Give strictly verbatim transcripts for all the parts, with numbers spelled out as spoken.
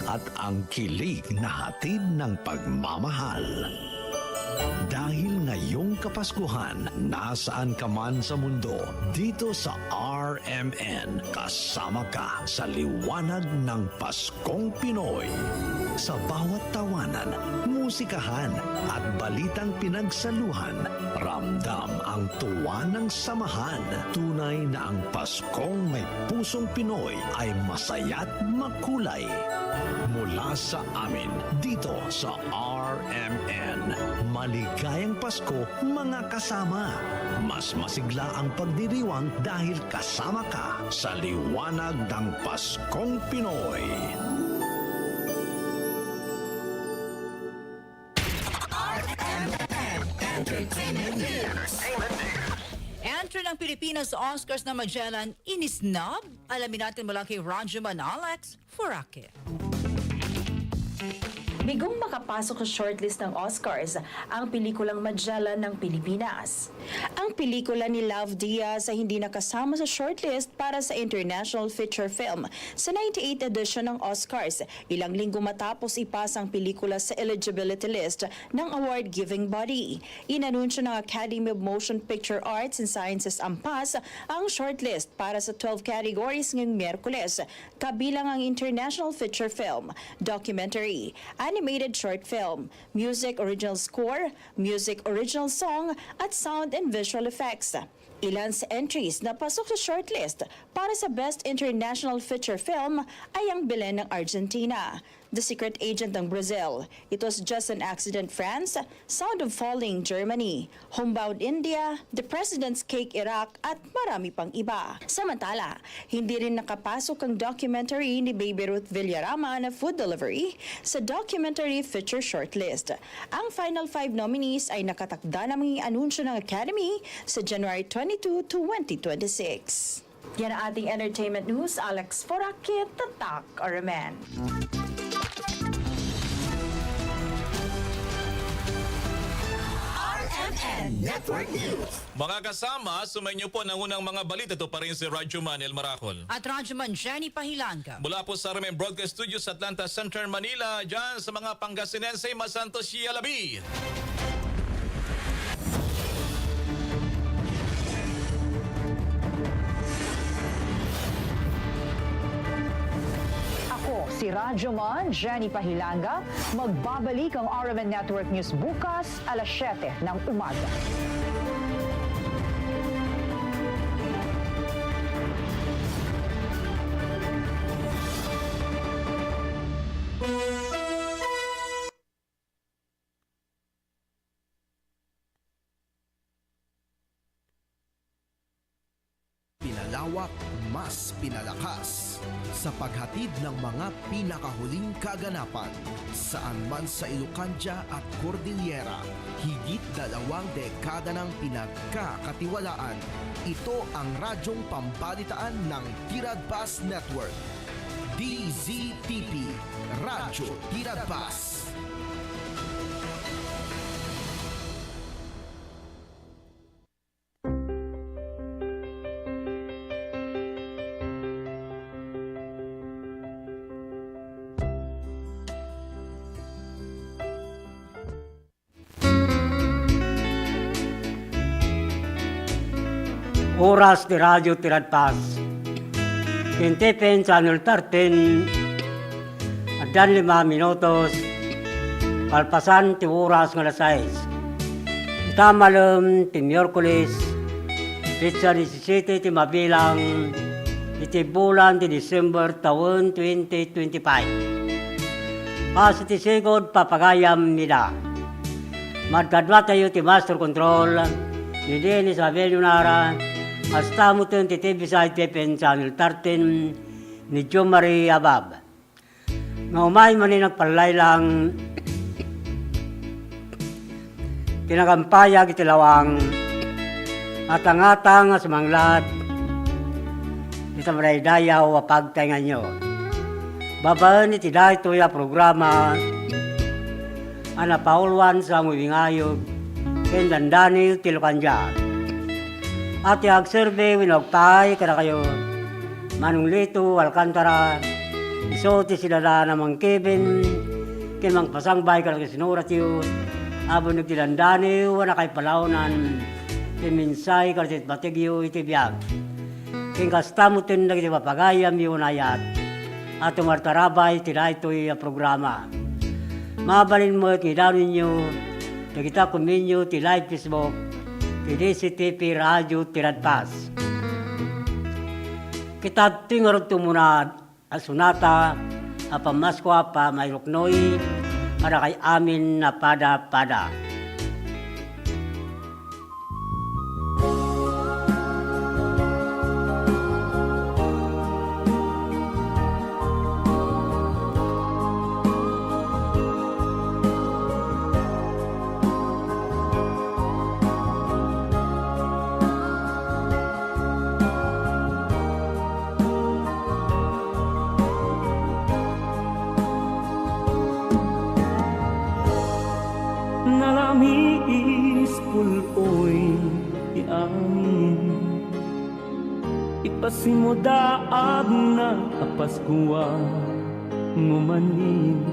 at ang kilig na hatid ng pagmamahal. Dahil ngayong Kapaskuhan, nasaan ka man sa mundo, dito sa R M N, kasama ka sa liwanag ng Paskong Pinoy. Sa bawat tawanan, musikahan, at balitang pinagsaluhan, ramdam ang tuwa ng samahan. Tunay na ang Paskong may pusong Pinoy ay masaya't makulay. Mula sa amin, dito sa R M N, maligayang Pasko, mga kasama. Mas masigla ang pagdiriwang dahil kasama ka sa liwanag ng Paskong Pinoy. Entry ng Pilipinas sa Oscars na Magellan, inisnab? Alamin natin mula kay Radyoman Alex Furake. Bigong makapasok sa shortlist ng Oscars ang pelikulang Magellan ng Pilipinas. Ang pelikula ni Love Diaz ay hindi nakasama sa shortlist para sa International Feature Film sa ninety-eight edition ng Oscars, ilang linggo matapos ipasa ang pelikula sa eligibility list ng award-giving body. Inanunsyo ng Academy of Motion Picture Arts and Sciences, AMPAS, ang shortlist para sa twelve categories ngayong Miyerkules, kabilang ang International Feature Film, Documentary, Animated Short Film, Music Original Score, Music Original Song, at Sound and Visual Effects. Ilan sa entries na pasok sa shortlist para sa Best International Feature Film ay ang Belen ng Argentina, The Secret Agent ng Brazil, It Was Just an Accident France, Sound of Falling Germany, Homebound India, The President's Cake Iraq, at marami pang iba. Samantala, hindi rin nakapasok ang documentary ni Baby Ruth Villarama na Food Delivery sa documentary feature shortlist. Ang final five nominees ay nakatakda na maging anunsyo ng Academy sa January twenty-two, twenty twenty-six. Yan ang ating entertainment news. Alex Foracchio, Tatak Aramen. R M N Network News. Mga kasama, sumainyo po ang unang mga balita. Ito pa rin si Radyo Man El Maracol. At Radyo Man Jenny Pahilanga. Mula po sa R M N Broadcast Studio sa Atlanta Center, Manila, dyan sa mga Pangasinense, masantos ya labi. Ako si Radyo Man Jenny Pahilanga. Magbabalik ang R M N Network News bukas alas siyete ng umaga. Pinalawak, mas pinalakas sa paghatid ng mga pinakahuling kaganapan. Saan man sa Ilocandia at Cordillera, higit dalawang dekada nang pinagkakatiwalaan. Ito ang radyong pambalitaan ng Tiradpas Network. D Z T P, Radyo Tiradpas. Oras ti Radyo Tiradpas. Ken T P N Channel thirteen, addan lima minutos, kalpasan ti oras nga alas sais. Ita malem ti Miyerkules, petsa disisyete ti mabilang iti bulan ti December tawen twenty twenty-five. Kas iti sigud, papagayam ida. Madkaduatayo ti Master Control, ni Dennis Abelio Nara, kasta metten ti T V side T P N Channel thirteen, ni Jomari Abab. Nga umay manen agpallaylang, kinagampayag iti lawang, atangatang a sumanglad ita madaydayaw a pagtaenganyo. Babaen iti daytoy a programa a napauluan sa Amuy Bingayog ken Dandani ti Locandia. A ti agserbi wenno agpaay kadakayo, Manong Lito Alcantara, Isu ti sidadaan a mangkibin ken mangpasangbay kadagiti sinuratyo a bunneg ti dandaniw a nakaipalaonan ti mensahe kadagiti pattegyo iti biag. Ken kasta metten dagiti papagayamyo a naayat a tumartarabay ti daytoy a programa. Mabalin met nga idanonyo dagita komenyo ti live Facebook ti D C T P Radio Tiradpas. Ket adtoy ngarud ti umuna a sonata a pammasko a pamairuknoy kadakay amin a pada-pada. Nalamiis pul-oy ti amin. Ipasimudaagna a Paskua ngumanin.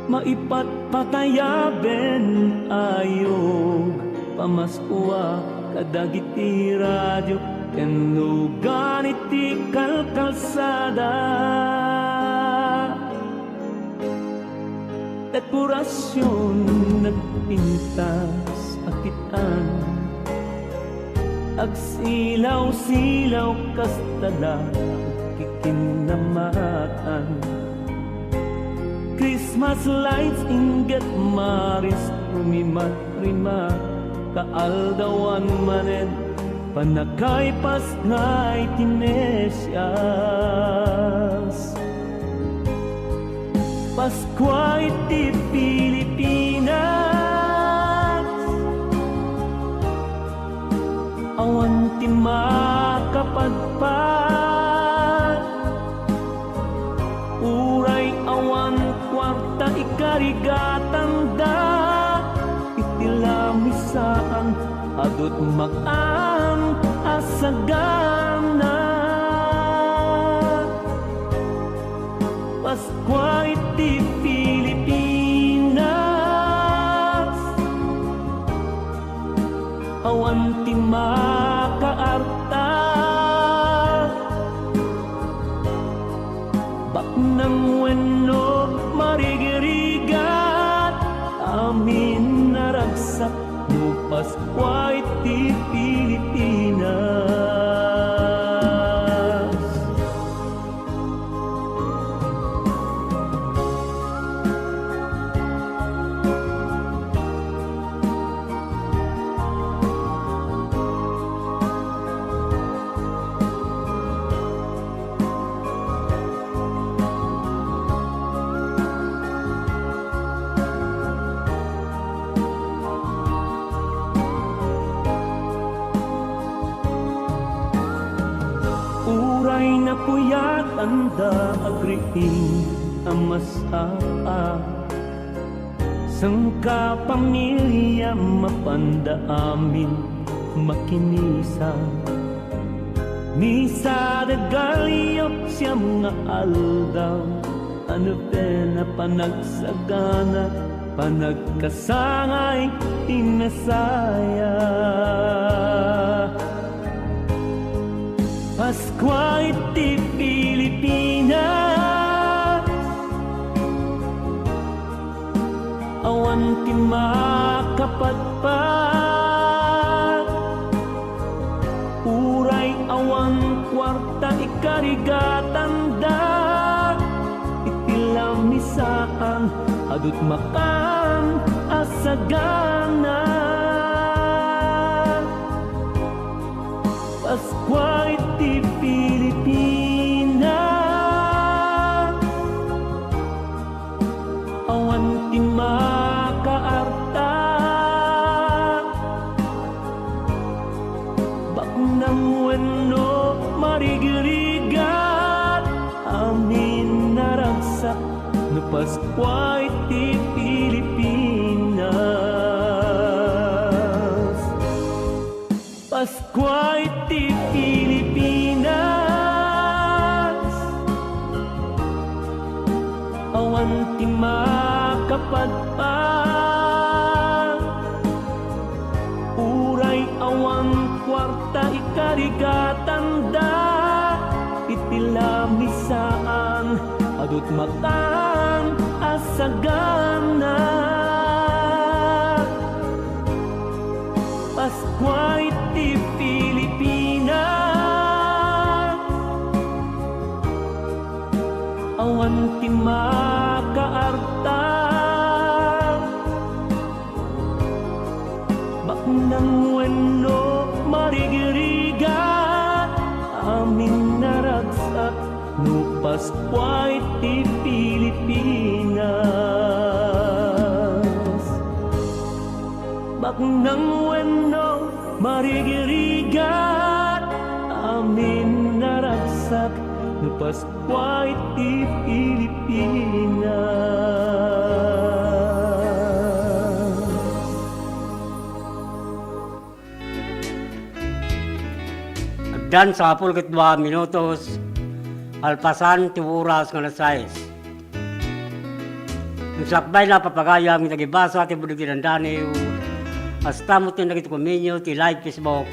Maipatpatayaben ayog pamaskua kadagiti radio ken lugan iti kalkalsada. Dekorasion nagpintas a kit-an, agsilaw-silaw kasta la kikinamatan. Christmas lights inggit maris rumimatrima, kaaldawan manen pannakaipas nga iti Mesias. Paskua iti Pilipinas, awan ti makapadpad. Uray awan kuarta ikarigatanda, iti lamisaan adut makan a sagana. Paskua iti Pilipinas, awan ti makaarta. Baknang wenno marigrigat, amin a ragsak no Paskua iti Pilipinas. Uray napuyatanda agriing a masaak, sangkapamilia mapanda amin makinisam. Misa de Gallo, siam nga aldaw, ano pen a panagsagana, panagkasangay ti Messiah. Paskua iti Pilipinas, awan ti makapadpad. Uray awan kuarta ikarigatanda, iti lamisaan adut makan a sagana. Paskua iti Pilipinas, awan ti makaarta. Baknang wenno marigrigat, amin a ragsak no Paskua iti Pilipinas. Paskua iti Pilipinas, Awan ti makapadpad, uray awan kuarta ikarigatanda, iti lamisaan, adut makan a sagana. Paskua iti Pilipinas, awan ti makaarta. Baknang wenno marigrigat, amin naragsak no Paskua iti Pilipinas. Baknang wenno marigrigat, amin naragsak no Paskua iti Pilipinas. Agdan sangapulo ket dua minutos, kalpasan ti oras nga alas sais. Insakbay la, papagayam, iti agibasa ti Bulig ti Dandaniw, kasta met ken dagiti kuminyo ti live Facebook.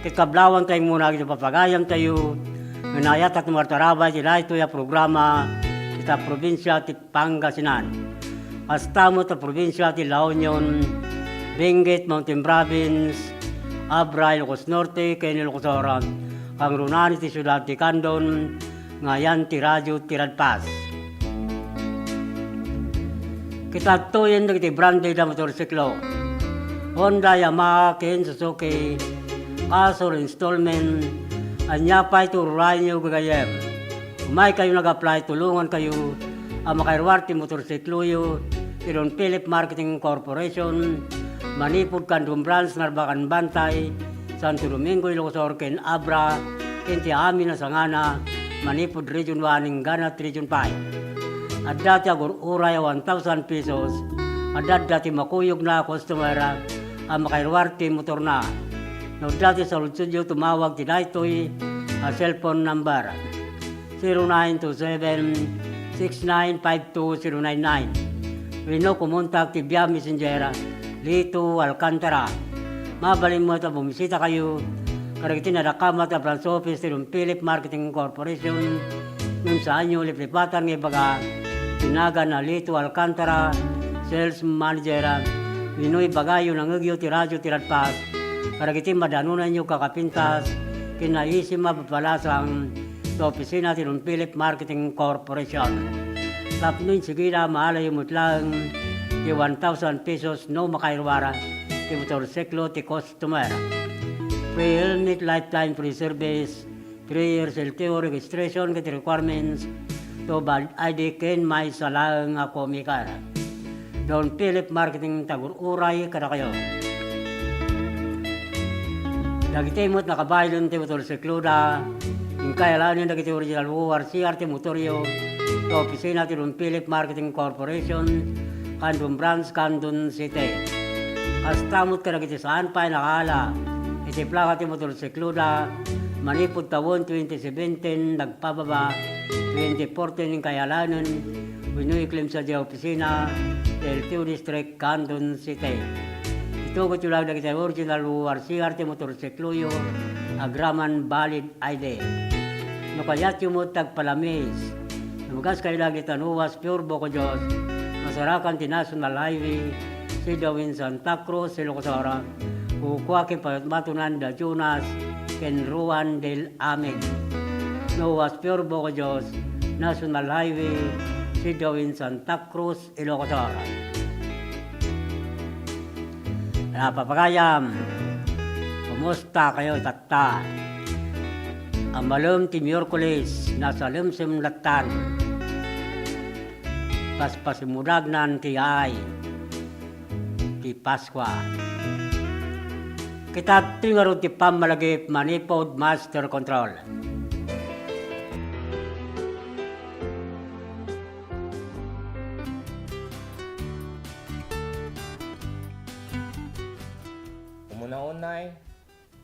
Ket kablawanta immuna iti papagayamtayo nga naayat a tumartarabay iti daytoy a programa ita probinsia ti Pangasinan. Kasta met a probinsia ti La Union, Benguet, Mountain Province, Abra, Ilocos Norte, ken Ilocos Sur, kangrunan iti siudad ti Candon, nga ayan ti Radyo ti Radpas. Kitadtoyen dagiti branded a motorsiklo, Honda, Yamaha, ken Suzuki, asol installment, ania pay ti ururayenyo gagayyem? Umaykayo nag-apply, tulongankayo a makairuar ti motorsikloyo ti Don Philip Marketing Corporation, manipud Candon Branch, Narbacan Bantay, Santo Domingo, Ilocos Sur, ken Abra, ken ti amin a sangana, manipud Region one inggana ti Region five. Adda ti agur-uray a one thousand pesos, adda, adda ti makuyogna a customer a makairuar ti motorna. No adda ti saludsodyo, tumawag ti daytoy a cellphone number, zero nine two seven, six nine five two zero nine nine, wenno kumontak ti via Messenger, Lito Alcantara. Mabalin met a bumisitakayo kadagiti nadakamat a branch office ti Don Philip Marketing Corporation. Ngem saanyo liplipatan nga ibaga ti nagan a Lito Alcantara, sales manager, wenno ibagayo nangngegyo ti Radyo ti Radpas kadagiti madanonanyo kakapintas ken naisim a papalasang ta opisina ti Don Philip Marketing Corporation. Tapno insigida, maalayo met laeng ti one thousand pesos no makairuar ti motorsiklo ti customer. Free helmet, lifetime free service, three years L T O registration ket requirements to valid I D ken maysa laeng a komi card. Don Philip Marketing, tagur-uray kadakayo. Dagiti met nakabaylen ti motorsikloda, inkay alaenen dagiti original O R C R ti motoryo ta opisina ti Don Philip Marketing Corporation, Candon Branch, Candon City. Kasta met kadagiti saan pay nakaala iti plaka ti motorsikloda, manipud tawen twenty seventeen nagpababa, twenty fourteen inkay alaenen wenno iklimsa diay opisina ti L T O District, Candon City. Itugotyo laeng dagiti original O R C R ti motorsikloyo agraman valid I D. No kayatyo met ti agpalamis, lumagaskayo laeng ita Noah's Pure Bocojos, masarakan ti National Highway, Sidawin, Santa Cruz, Ilocos Sur. Kukua ken payatmatonan da Jonas ken Ruan del Amen. Noah's Pure Bocojos, National Highway, Sidawin, Santa Cruz, Ilocos Sur. Ala, papagayam, kumusta kayo tatta? Amalem ti Miyerkules, nasalemsem lattan. Paspasmudagnan ti ay ti Paskua. Kitadtoy ngarud ti pammalagip manipud master control. Umuna-unay,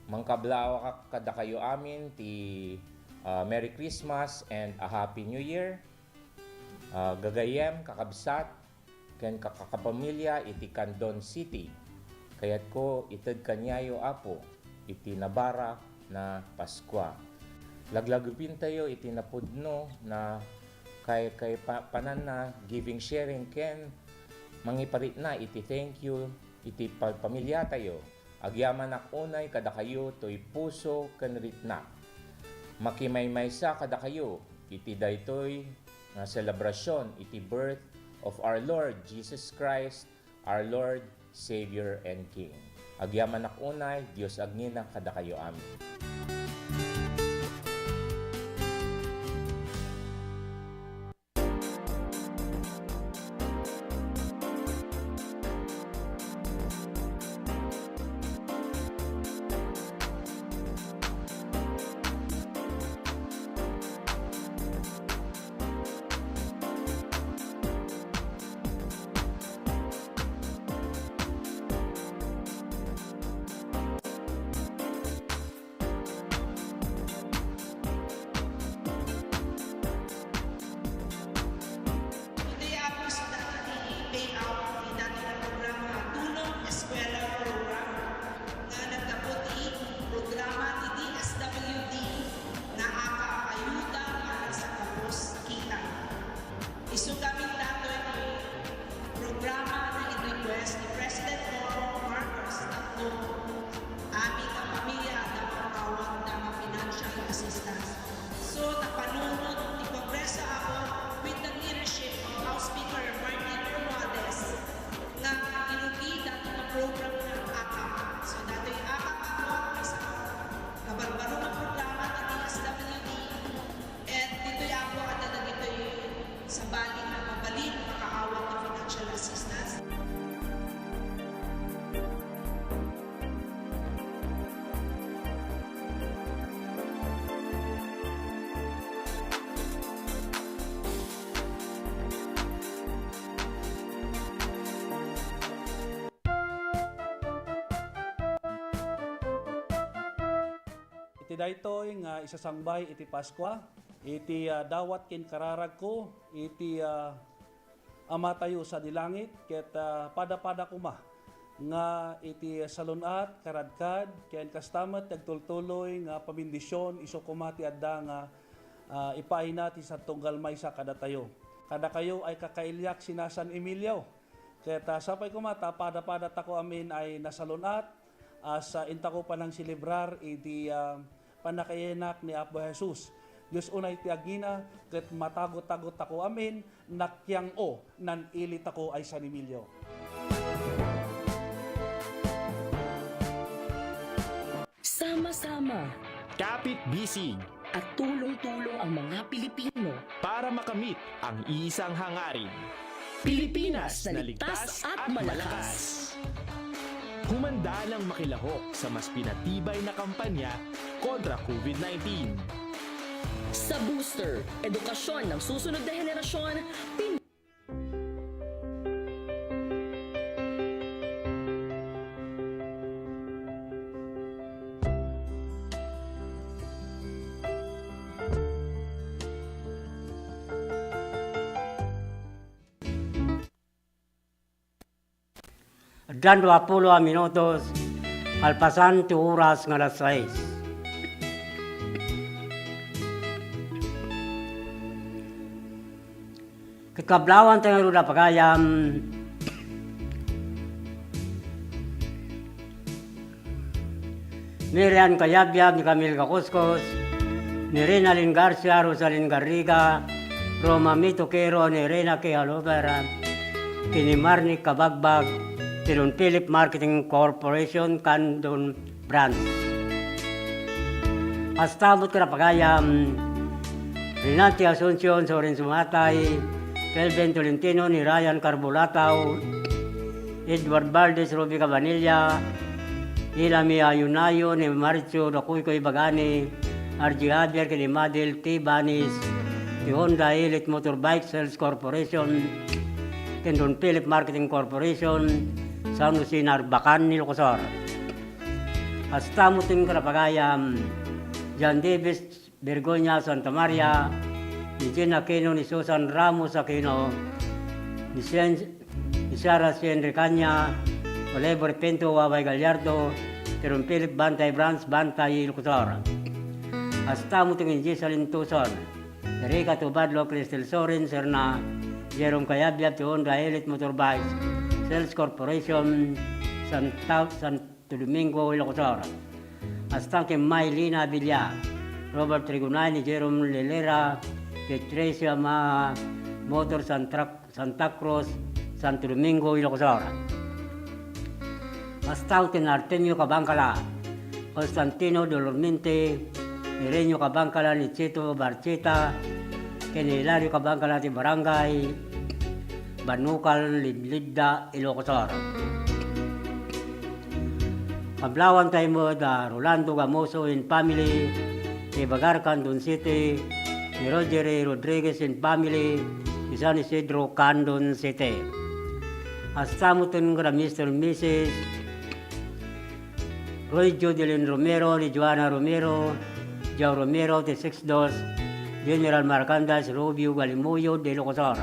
mangkablawak kadakayo amin ti, ah, Merry Christmas and a Happy New Year. Ah, gagayyem, kakabsat, ken kakapamilya iti Candon City. Kayatko ited kaniayo, Apo, iti nabarak na Paskua. Laglagipentayo iti napudno na kay, kay pa-, pananna, giving, sharing, ken mangiparitna iti thank you iti pa-, pamilyatayo. Agyamanak unay kadakayo toy puso ken ritnak. Makimaymaysa kadakayo iti daytoy nga selebrasyon iti birth of our Lord Jesus Christ, our Lord, Savior, and King. Agyamanak unay, Dios agngina kadakayo amin. Today, Apo, isuna ti payout ti dati nga programa, Tulong Eskwela Program, nga naggapu ti programa ti D S W D nga AKAP, Ayuda para sa Kapos Kita. Isu gamin datoy ti programa nga in-request ni President Bongbong Marcos tapno amin a pamilya adda maawat nga financial assistance. So, napanunot ti Kongreso, Apo, with the leadership of House Speaker Martin Romualdez, nga irugi datoy nga program nga AKAP. So, datoy AKAP, Apo, maysa nga barbaro nga programa ti D S W D, and ditoy, Apo, adda dagitoy sabali nga mabalin makaawat ti financial assistance. Iti daytoy nga isasangbay iti Paskua, iti, ah, dawat ken kararagko, iti, ah, Amatayo sadi langit, ket, ah, pada-pada koma nga iti salun-at, karadkad, ken kasta met ti agtultuloy nga pamindisyon isu koma ti adda nga, ah, ipaayna ti sad tunggal maysa kadatayo. Kadakayo ay kakailiak sina San Emilio. Ket, ah, sapay koma ta pada-padatako amin ay nasalun-at, as, ah, intako panangselebrar iti, ah, pannakayanak ni Apo Jesus. Dios unay ti agngina, ket matagot-tagottako amin, nakiang-o, nan-ilitako ay San Emilio. Sama-sama. Kapit-bisig. At tulong-tulong ang mga Pilipino. Para makamit ang iisang hangarin. Pilipinas na ligtas at malakas. Humanda nang makilahok sa mas pinatibay na kampanya kontra COVID nineteen. Sa Booster, edukasyon ng susunod na henerasyon, pin- Addan dua pulo a minutos, kalpasan ti oras nga alas sais. Ket kablawan tayo ngarud a pagayam, Miriam Kayabyab ni Camille Kakuskos, ni Rinalyn Garcia, Rosalyn Garriga, Roma Mito Quero, ni Rena K. Halover, ken ni Marnie Kabagbag, ti Don Philip Marketing Corporation, Candon Branch. Kasta met ken a pagayam, Renante Asuncion, Soren Sumatay, Kelvin Tolentino, ni Ryan Carbulataw, Edward Valdez, Ruby Cabanilla, Ilami Ayunayo, ni Marichu Dakuy Ibagani, R J Javier, ken ni Madel T. Banis, ti Honda Elite Motorbike Sales Corporation, ken Don Philip Marketing Corporation, San Jose Narbacan, Ilocos Sur. Kasta met ken a pagayam, John Davis, Bergoña, Santa Maria, ni Jean Aquino, ni Susan Ramos Aquino, ni Sen-, ni Sarah Sen Recaña, Oliver Pinto, Waway Gallardo, Teron Philip Bantay, Brans Bantay, Ilocos Sur. Kasta met ken Giselle Tuson, Erica Tubadlo, Cristel Sorin Serna, Jerome Cayabyab ti Honda Elite Motorbikes Sales Corporation, Santa, Santo Domingo, Ilocos Sur. Kasta ken Maylina Villa, Robert Trigonay, ni Jerome Lilera, Patricia Ma-, Motor Santa, Santa Cruz, Santo Domingo, Ilocos Sur. Kasta ken Artemio Cabangcala, Constantino Dolormente, Irenio Cabangcala, ni Chito Barcheta, ken Hilario Cabangcala ti Barangay Banukal, Liblidda, Ilocos Sur. Kablawanta met da Rolando Gamoso and family, ti Bagar, Candon City, ni Roger A. Rodriguez and family, ti San Isidro, Candon City. Kasta met ken da Mister and Missus Roy Judelin Romero, ni Joanna Romero, Joe Romero, ti six dos, General Marcandas, Rubio, Galimuyod, Ilocos Sur.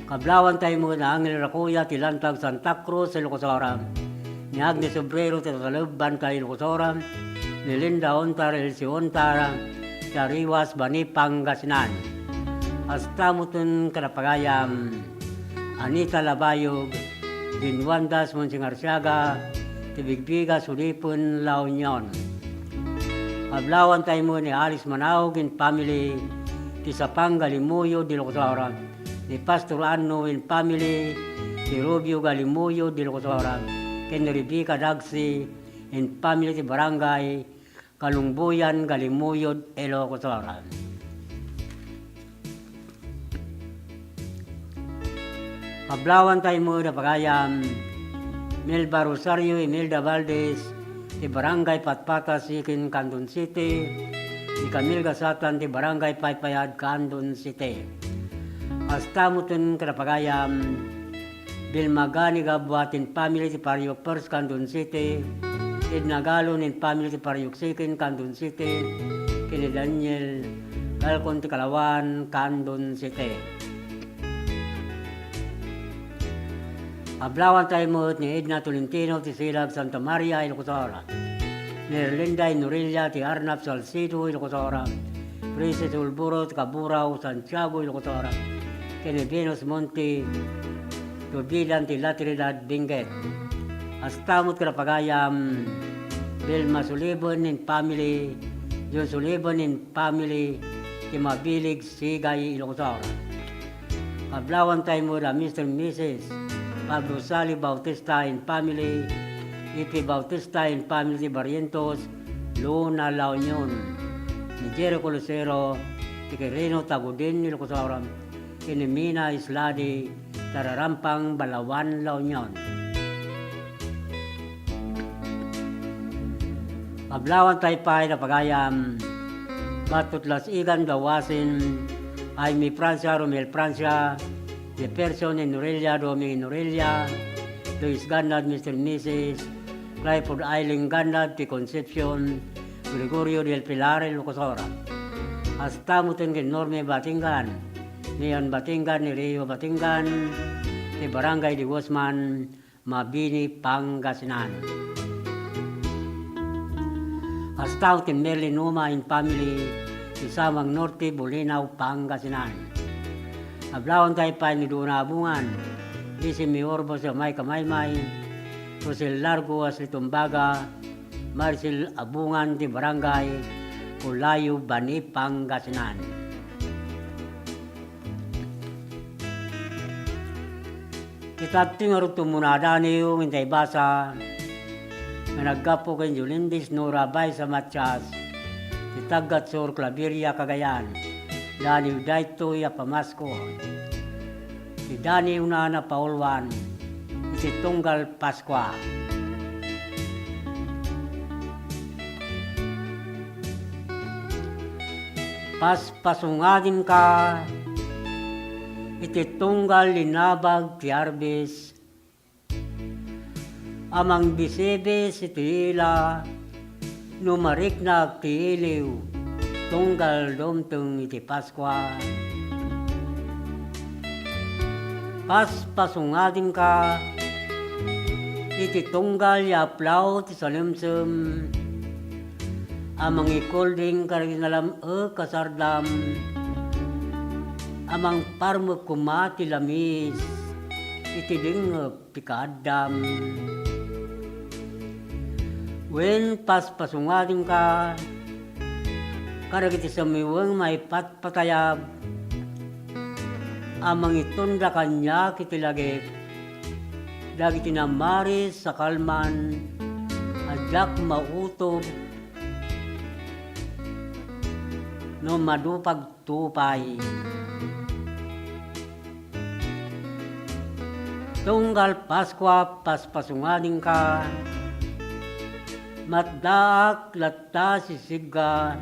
Kablawanta met da Angel Racoya, ti Lantag, Santa Cruz, Ilocos Sur. Ni Agnes Obrero, ti Tatalub, Bantay, Ilocos Sur. Ni Linda Ontar, Elsie Ontar, ti Ariwas, Bani, Pangasinan. Kasta met ken da pagayam Anita Labayog, Din Juan Das, Monsing Arsiaga, ti Bigbiga, Sulipen, La Union. Kablawanta met ni Alice Manaog and family, ti Sapang, Galimuyod, Ilocos Sur, ni Pastor Anno and family, ti Rubio, Galimuyod, Ilocos Sur, ken ni Rebecca Dagsi and family, ti Barangay Kalungboyan, Galimuyod, Ilocos Sur. Kablawanta met da pagayam Melba Rosario, Imelda Valdez, ti Barangay Patpata, Siquin, Candon City, ni Camille Gasatan, ti Barangay Paypayad, Candon City. Kasta met ken da pagayam Vilma Gani Gabua and family, ti Barrio First, Candon City, Edna Galon and family, ti Barrio Siquin, Candon City, ken ni Daniel Galcon, ti Kalawan, Candon City. Kablawanta met ni Edna Tolentino, ti Silag, Santa Maria, Ilocos Sur. Ni Erlinda Inorilla, ti Arnap, Salcedo, Ilocos Sur. Princess Ulburo, ti Kaburao, Santiago, Ilocos Sur. Ken ni Venus Monte, Tubilan, ti La Trinidad, Benguet. Kasta met ken da pagayam Vilma Suliban and family, John Suliban and family, ti Mabilig, Sigay, Ilocos Sur. Kablawanta met da Mister and Missus Pablo Sali Bautista and family, Ipi Bautista and family, ti Barrientos, Luna, La Union, ni Jericho Lucero, ti Quirino, Tagudin, Ilocos Sur, ken ni Mina Isladi, Tararampang, Balawan, La Union. Kablawanta pay da pagayam Batut Las Igan, Gawasin, Jaime Francia, Romel Francia, Jefferson Inorilla, Domi Inorilla, Luis Gannad, Mister and Missus Clifford Ailing Gannad, ti Concepcion, Gregorio del Pilar, Ilocos Sur. Kasta met ken Norme Batingan, Leon Batingan, ni Rio Batingan, ti Barangay de Guzman, Mabini, Pangasinan. Kasta ken Merlin Numa and family, ti Samang Norte, Bolinao, Pangasinan. Kablawanta pay ni Dona Abungan, Lizzie Miorbo, Jamaica Maymay, Rosel Largo, Ashley Tumbaga, Marcel Abungan, ti Barangay Olayo, Bani, Pangasinan. Ita ti ngarud tumuna daniw, intay basa, nga naggapu ken Jolindis Nora Baisa Matias, ti Taggatsur, Claveria, Cagayan. Daniw daytoy a pamasko. Ti daniwna napauluan iti tunggal Paskua. Paspasungadinka iti tunggal linabag ti Arbis a mangbisibis iti ila no mariknak ti iliw. Tunggal dumteng iti Paskua, paspasungadinka iti tunggal ya aplaw ti salemsem a mangikulding kadagiti nalam-ek a sardam a mangparmek koma ti lamis iti lingep ti kaaddam. Wen paspasungadinka kadagiti summiweng maipatpatayab a mangitunda kaniak iti lagip dagiti namaris a kalman a diak mautob no madupag tupay. Tunggal Paskua, paspasungadinka, matdaak latta sisigga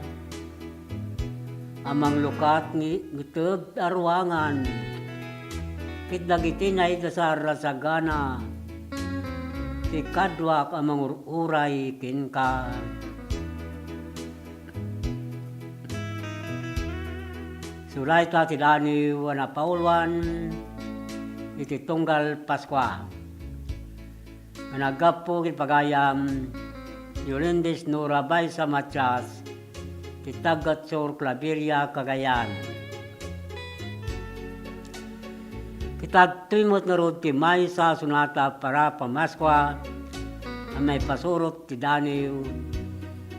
a manglukat ngi-, ngited a ruangan ket dagiti naidasar a sagana ti kaduak a mangur-uray kenka. Surayta ti daniw a napauluan iti tunggal Paskua nga naggapu iti pagayam ni Olindis Nora Baysa Matias ti taga-Sur Claveria, Cagayan. Kitadtoy met ngarud ti maysa a sonata para Pamaskua a maipasurot ti daniw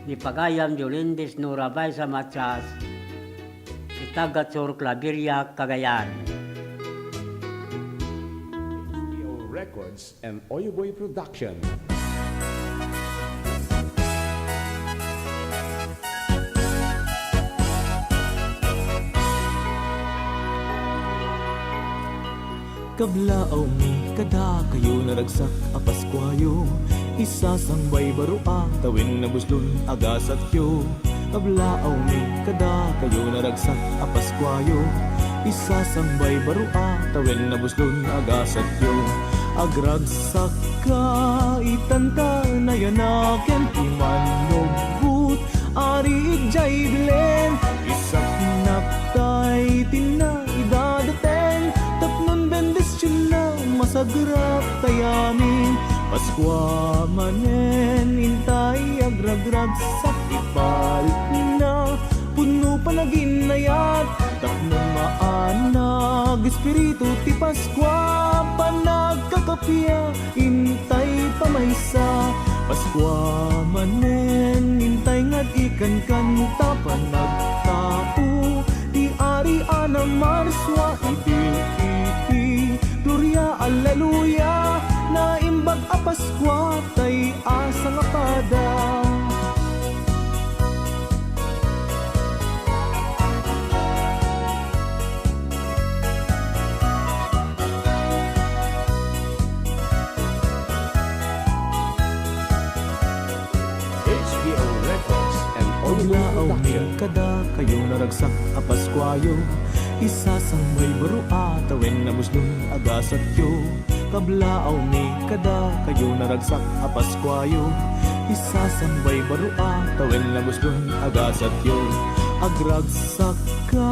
ni pagayam ni Olindis Nora Baysa Matias ti taga-Sur Claveria, Cagayan. Records and Oyoboy Production. Kablaawmi kadakayo, naragsak a Paskuayo, isasangbay baro a tawen a buslon a gasatyo. Kablaawmi kadakayo, naragsak a Paskuayo, isasangbay baro a tawen a buslon a gasatyo. Agragsak ka, itan ta nayanaken ti Mannubbot, Ari idiay Belen, isaknap tay ti naidadateng, tapnon bendisionna masagrat tay amin. Paskua manen intay agragragsak, iparitna pudno panaginayat, tapno maanag Espiritu ti Paskua, panagkakappia intay pamaysa. Paskua manen intay nga di kankanta, panagtao ti Ari a namarsua idi iti Gloria, Alleluia. Naimbag a Paskua tay a sangapada. H B O Records and Audio Production. Kablaawmi kadakayo, naragsak a Paskuayo, isasangbay baro a tawen a buslon a gasatyo. Kablaawmi kadakayo, naragsak a Paskuayo, isasangbay baro a tawen a buslon a gasatyo. Agragsak ka,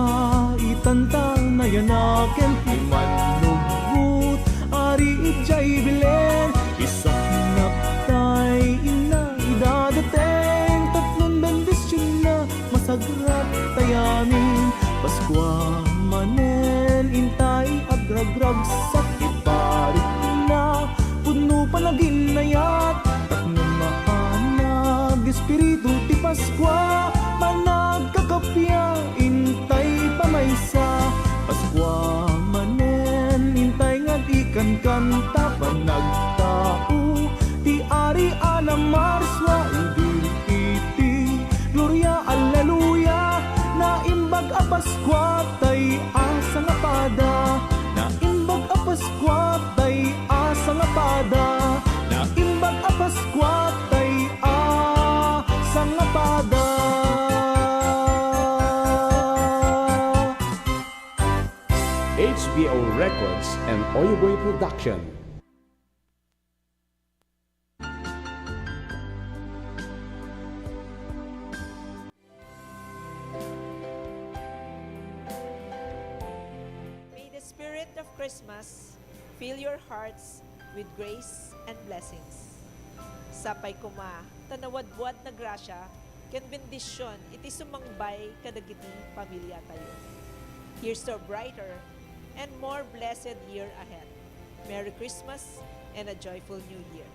itan ta nayanaken ti Mannubbot, Ari idiay Belen, isaknap tay inna idadateng, tapnon bendisionna masagrat tay amin. Paskua manen intay agragragsak, iparitna pudno panaginayat, tapno maanag Espiritu ti Paskua, panagkakappia intay pamaysa. Paskua manen intay nga di kankanta, panagtao ti Ari a namarsua idi iti Gloria, Alleluia. Naimbag a Paskua tay a sangapada. Naimbag a Paskua tay a sangapada. Naimbag a Paskua tay a sangapada. H B O Records and Oyoboy Production. Christmas, fill your hearts with grace and blessings. Sapay koma ta nawadwad na grasia ken bendision iti sumangbay kadagiti pamiliatayo. Here's to a brighter and more blessed year ahead. Merry Christmas and a joyful New Year!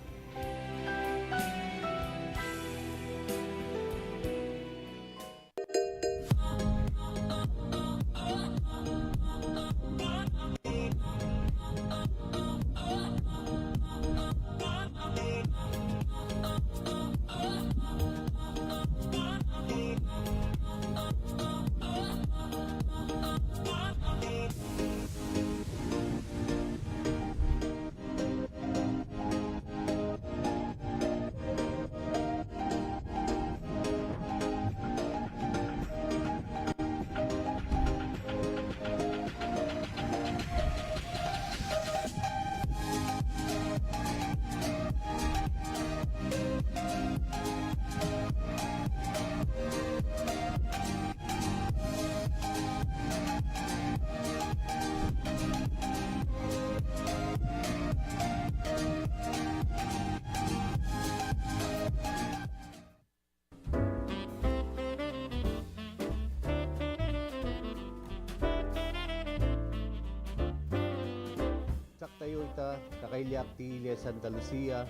Ragsak tayo ita, kakailiak ti ili a Santa Lucia,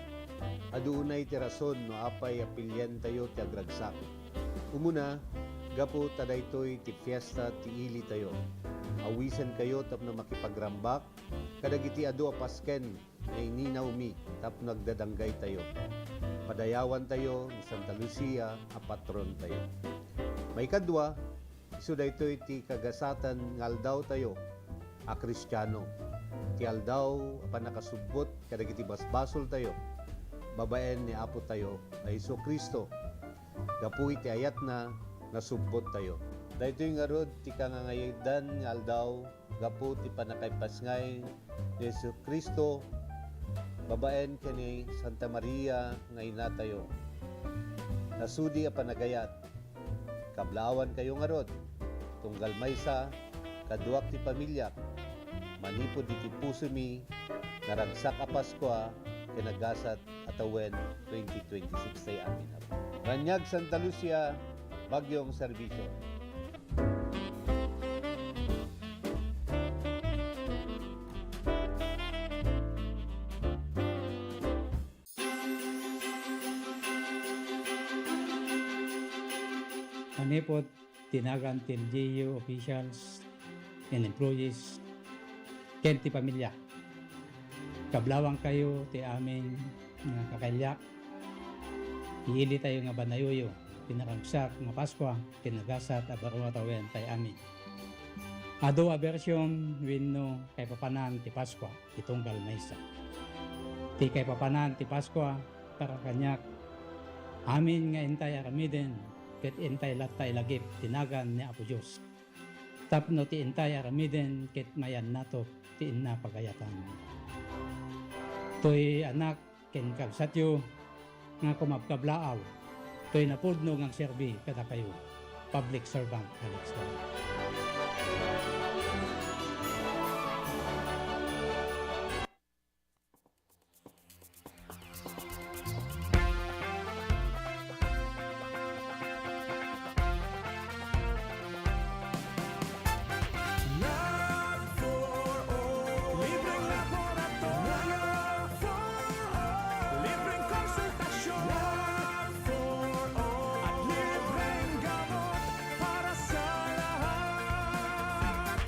adu unay ti rason no apay a pilientayo ti agragsak. Umuna, gapu ta daytoy ti fiesta ti ilitayo. Awisenkayo tapno makipagrambak kadagiti adu a pasken nga ininawmi tapno agdadanggaytayo. Padayawantayo ni Santa Lucia a patrontayo. Maikadua, isu daytoy ti kagasaten nga aldawtayo a Kristiano, ti aldaw a pannakasubbot kadagiti basbasoltayo babaen ni Apotayo a Jesu-Cristo. Gapu iti ayatna, nasubbot tayo. Daytoy ngarud ti kangangayadan nga aldaw gapu ti pannakaipasngay ni Jesu-Cristo babaen ken ni Santa Maria nga inatayo. Nasudi a panagayat, kablaawankayo ngarud, tunggal maysa, kaduak ti pamiliak, manipud iti pusomi, naragsak a Paskua ken nagasat a tawen twenty twenty-six tay amin. Raniag Santa Lucia, Bagyong Serbisyo. Manipud ti nagan ti L G U officials and employees ken ti pamilya. Kablaawankayo ti amin nga kakailiak. Iilitayo nga banayoyo ti naragsak nga Paskua ken nagasat a baro a tawen tay amin. Adu a bersion wenno kaipapanan ti Paskua ti tunggal maysa. Ti kaipapanan ti Paskua para kaniak, amin nga intay aramiden ket intay latta ilagip ti nagan ni Apo Dios. Tapno ti intay aramiden ket mayannato ti inna pagayatan. Toy anak ken kabsatyo nga kumabkablaaw, toy napudno nga agserbi kadakayo. Public Servant Alex Wan. Love for all. Libreng laboratorio. Love for all. Libreng konsultasyon. Love for all. At libreng gamot para sa lahat.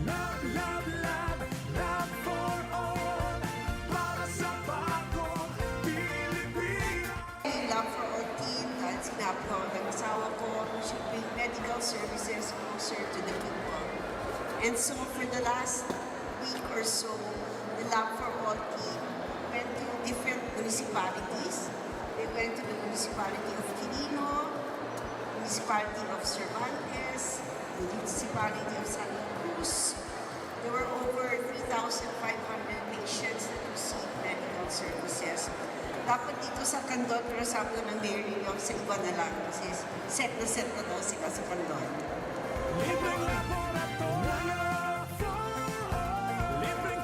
Love, love, love. Love for all, para sa bagong Pilipinas. Love for all team, dahil sinabi ho ng asawa ko, we should bring medical services closer to the people. And so for the last week or so, the Love for All team went to different municipalities. They went to the municipality of Quirino, municipality of Cervantes, municipality of Santa Cruz, There were over three thousand five hundred patients that received medical services. Dapat dito sa Candon, pero sabi ko ng mayor ninyo, sa iba na lang. Kasi set na set na daw sila sa Candon. Libreng laboratorio, libreng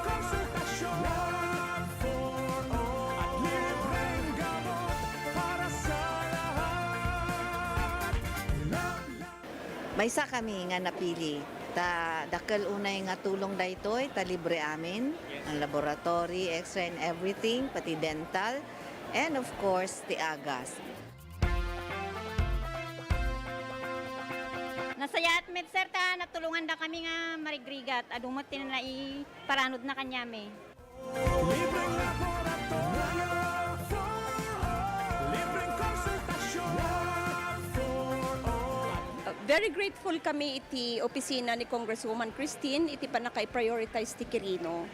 Maysa kami nga napili. Ta dakkel unay nga tulong daytoy, ta libre amin. Ang laboratory, X-ray and everything, pati dental. And of course, ti agas. Nasayaat met, sir, ta natulonganda kami nga marigrigat. Adu met ti naiparanudna kaniami. Libreng laboratorio for all. Libreng konsultasyon for all. Uh, very grateful kami iti opisina ni Congresswoman Christine iti pannaka-prioritize ti Quirino.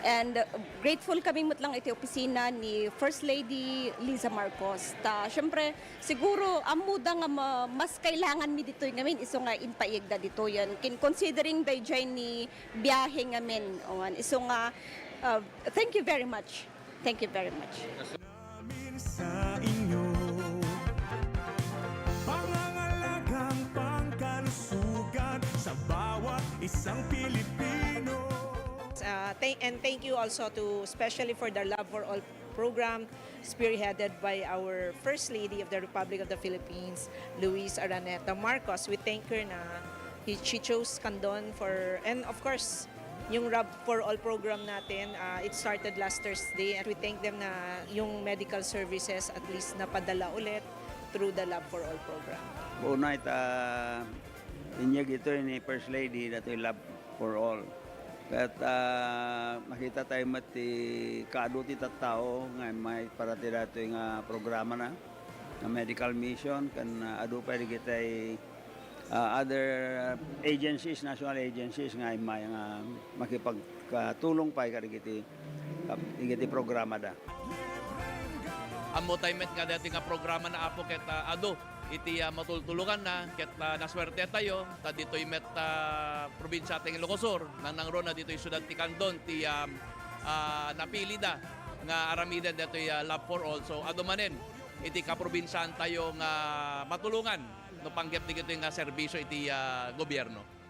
And, uh, grateful kami met lang iti opisina ni First Lady Liza Marcos. Ta, syempre, siguro, ammoda nga ma-, mas kailanganmi ditoy ngamin, isu nga impaigda ditoyen. Kin-, considering dayjay ni biahe ngamin. Awan, isu nga, uh, thank you very much. Thank you very much. Namin sa inyo. Pangangalagang pangkalusugan sa bawat isang Pilipino. Uh, thank, and thank you also to, especially for the Love for All program, spearheaded by our First Lady of the Republic of the Philippines, Luis Araneta Marcos. We thank her na he, she chose Candon for, and of course, yung Love for All program natin, ah, it started last Thursday, and we thank them na yung medical services at least napadala ulit through the Love for All program. Unay ta inyag ito ni First Lady, datoy Love for All. Ket, ah, makita tayo met ti kaadu ti tattao nga immay para ti datoy nga programana, nga medical mission, ken, ah, adu pay dagiti, ah, other agencies, national agencies nga immay nga makipagkatulong pay kadagiti, ah, dagiti programada. Ammo tayo met nga dati nga programana, Apo, ket, ah, adu iti, ah, matultuluganna, ket, ah, nasuerte tayo, ta ditoy met, ah, probinsia ti Ilocos Sur, nangnangruna ditoy siudad ti Candon, ti, ah, ah, napilida nga aramiden ditoy, ah, Love for All. So, adu manen iti kaprobinsiaan tayo nga matulongan no panggep dagitoy nga serbisio iti, ah, gobierno.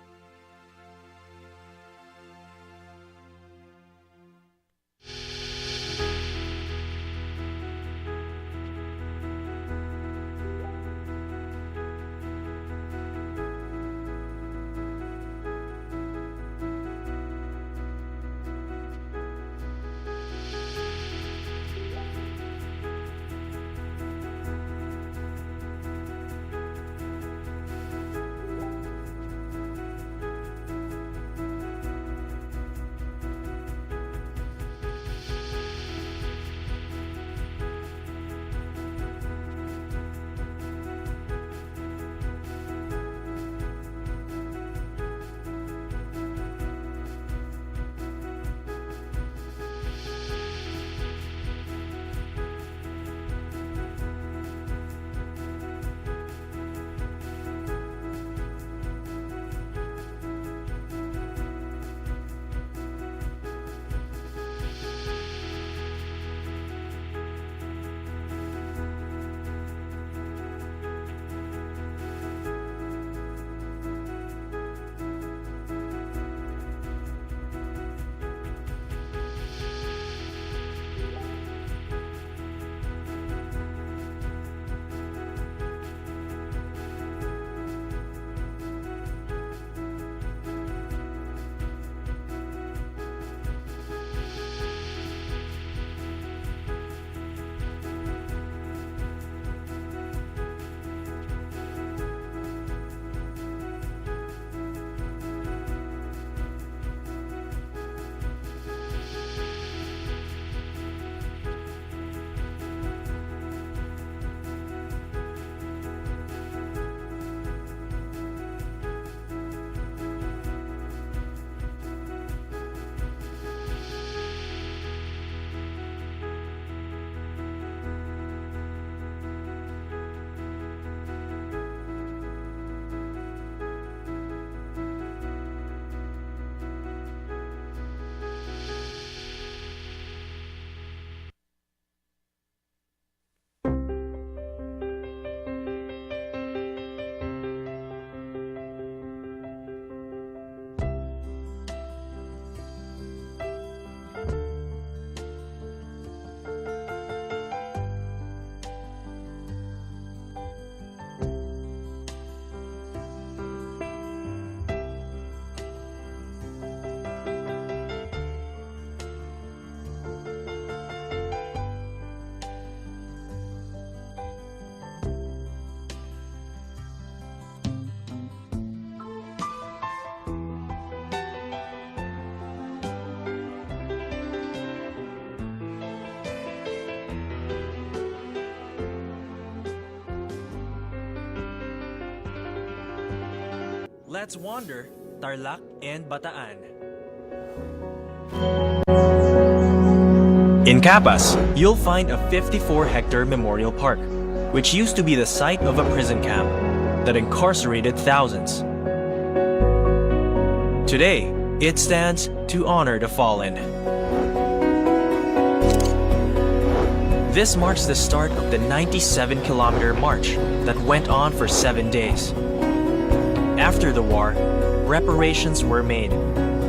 Let's wander Tarlac and Bataan. In Capas, you'll find a fifty-four hectare memorial park, which used to be the site of a prison camp that incarcerated thousands. Today, it stands to honor the fallen. This marks the start of the ninety-seven kilometer march that went on for seven days. After the war, reparations were made,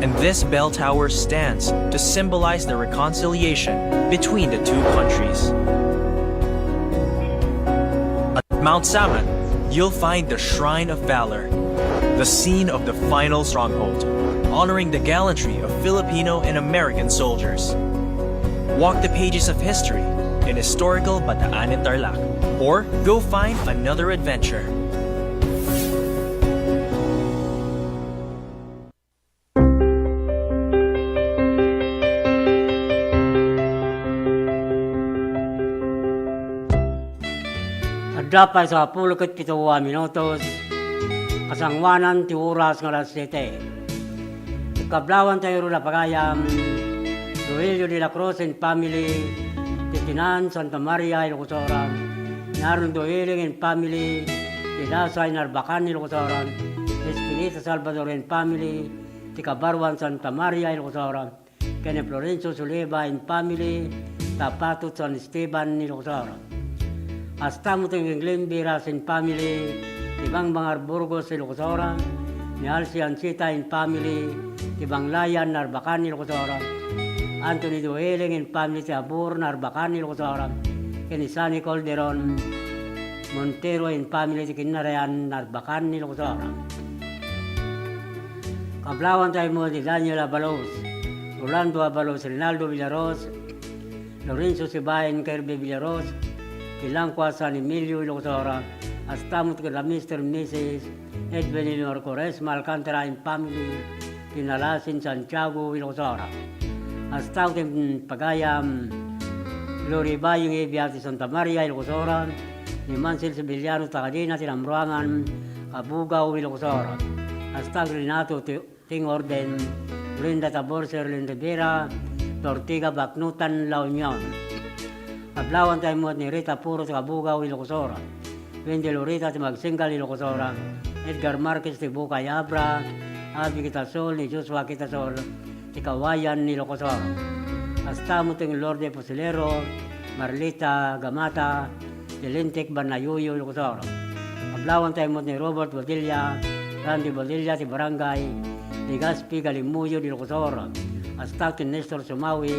and this bell tower stands to symbolize the reconciliation between the two countries. At Mount Samat, you'll find the Shrine of Valor, the scene of the final stronghold, honoring the gallantry of Filipino and American soldiers. Walk the pages of history in historical Bataan and Tarlac, or go find another adventure. Adda pay sangapulo ket pito a minutos, kasangoanan ti oras nga alas siete. Ti kablawantayonto a pagayam, Rogelio de la Cruz and family, ti Tinan Santa Maria, Ilocos Oran, ni Aaron Doiling and family, ti Dasay, Narbacan, Ilocos Oran, Espinita Salvador and family, ti Kabaruan Santa Maria, Ilocos Oran, ken ni Florencio Suleba and family, Tapatot, San Esteban, Ilocos Oran. Hasta met ken Glenn Viras and family, ti Bangbangar, Burgos, Ilocos Oran, ni Alci Anchita and family, ti Banglayan, Narbacan, Ilocos Oran, Anthony Doiling and family, ti Abor, Narbacan, Ilocos Oran, ken ni Sunny Calderon Montero and family, ti Kinarayan, Narbacan, Ilocos Oran. Kablawantay met ni Daniel Abalos, Rolando Abalos, Rinaldo Villaros, Lorenzo Sibayan, Kirby Villaros, ti Langkua, San Emilio, Ilocos Oran, hasta met ken Mister and Missus Edwin Leonor Quaresma Alcantara and family, ti Nalasin, Santiago, Ilocos Oran. Hasta ken pagayam, Lori Bayong Evia ti Santa Maria, Ilocos Oran, ni Mansel Sevillano Takadina ti Namruangan, Kabugao, Ilocos Oran. Hasta Renato ti Ting Orden, Brenda Tabor, Sherlyn Rivera, Ortega, Baknotan, La Union. Kablawantay met ni Rita Puro ti Kabugao, Ilocos Oran. Wendy Lorita ti Magsenggal, Ilocos Oran. Edgar Marquez ti Bukay Abra, Abby Quitasol, ni Joshua Quitasol, ti Kawayan, Ilocos Oran. Hasta met ken Lourdes Fusilero, Marlita Gamata, ti Lintik, Banayuyo, Ilocos Oran. Kablawantay met ni Robert Bodilla, Randy Bodilla, ti Barangay Legazpi, Galimuyo, Ilocos Oran. Hasta ken Nestor Sumawi,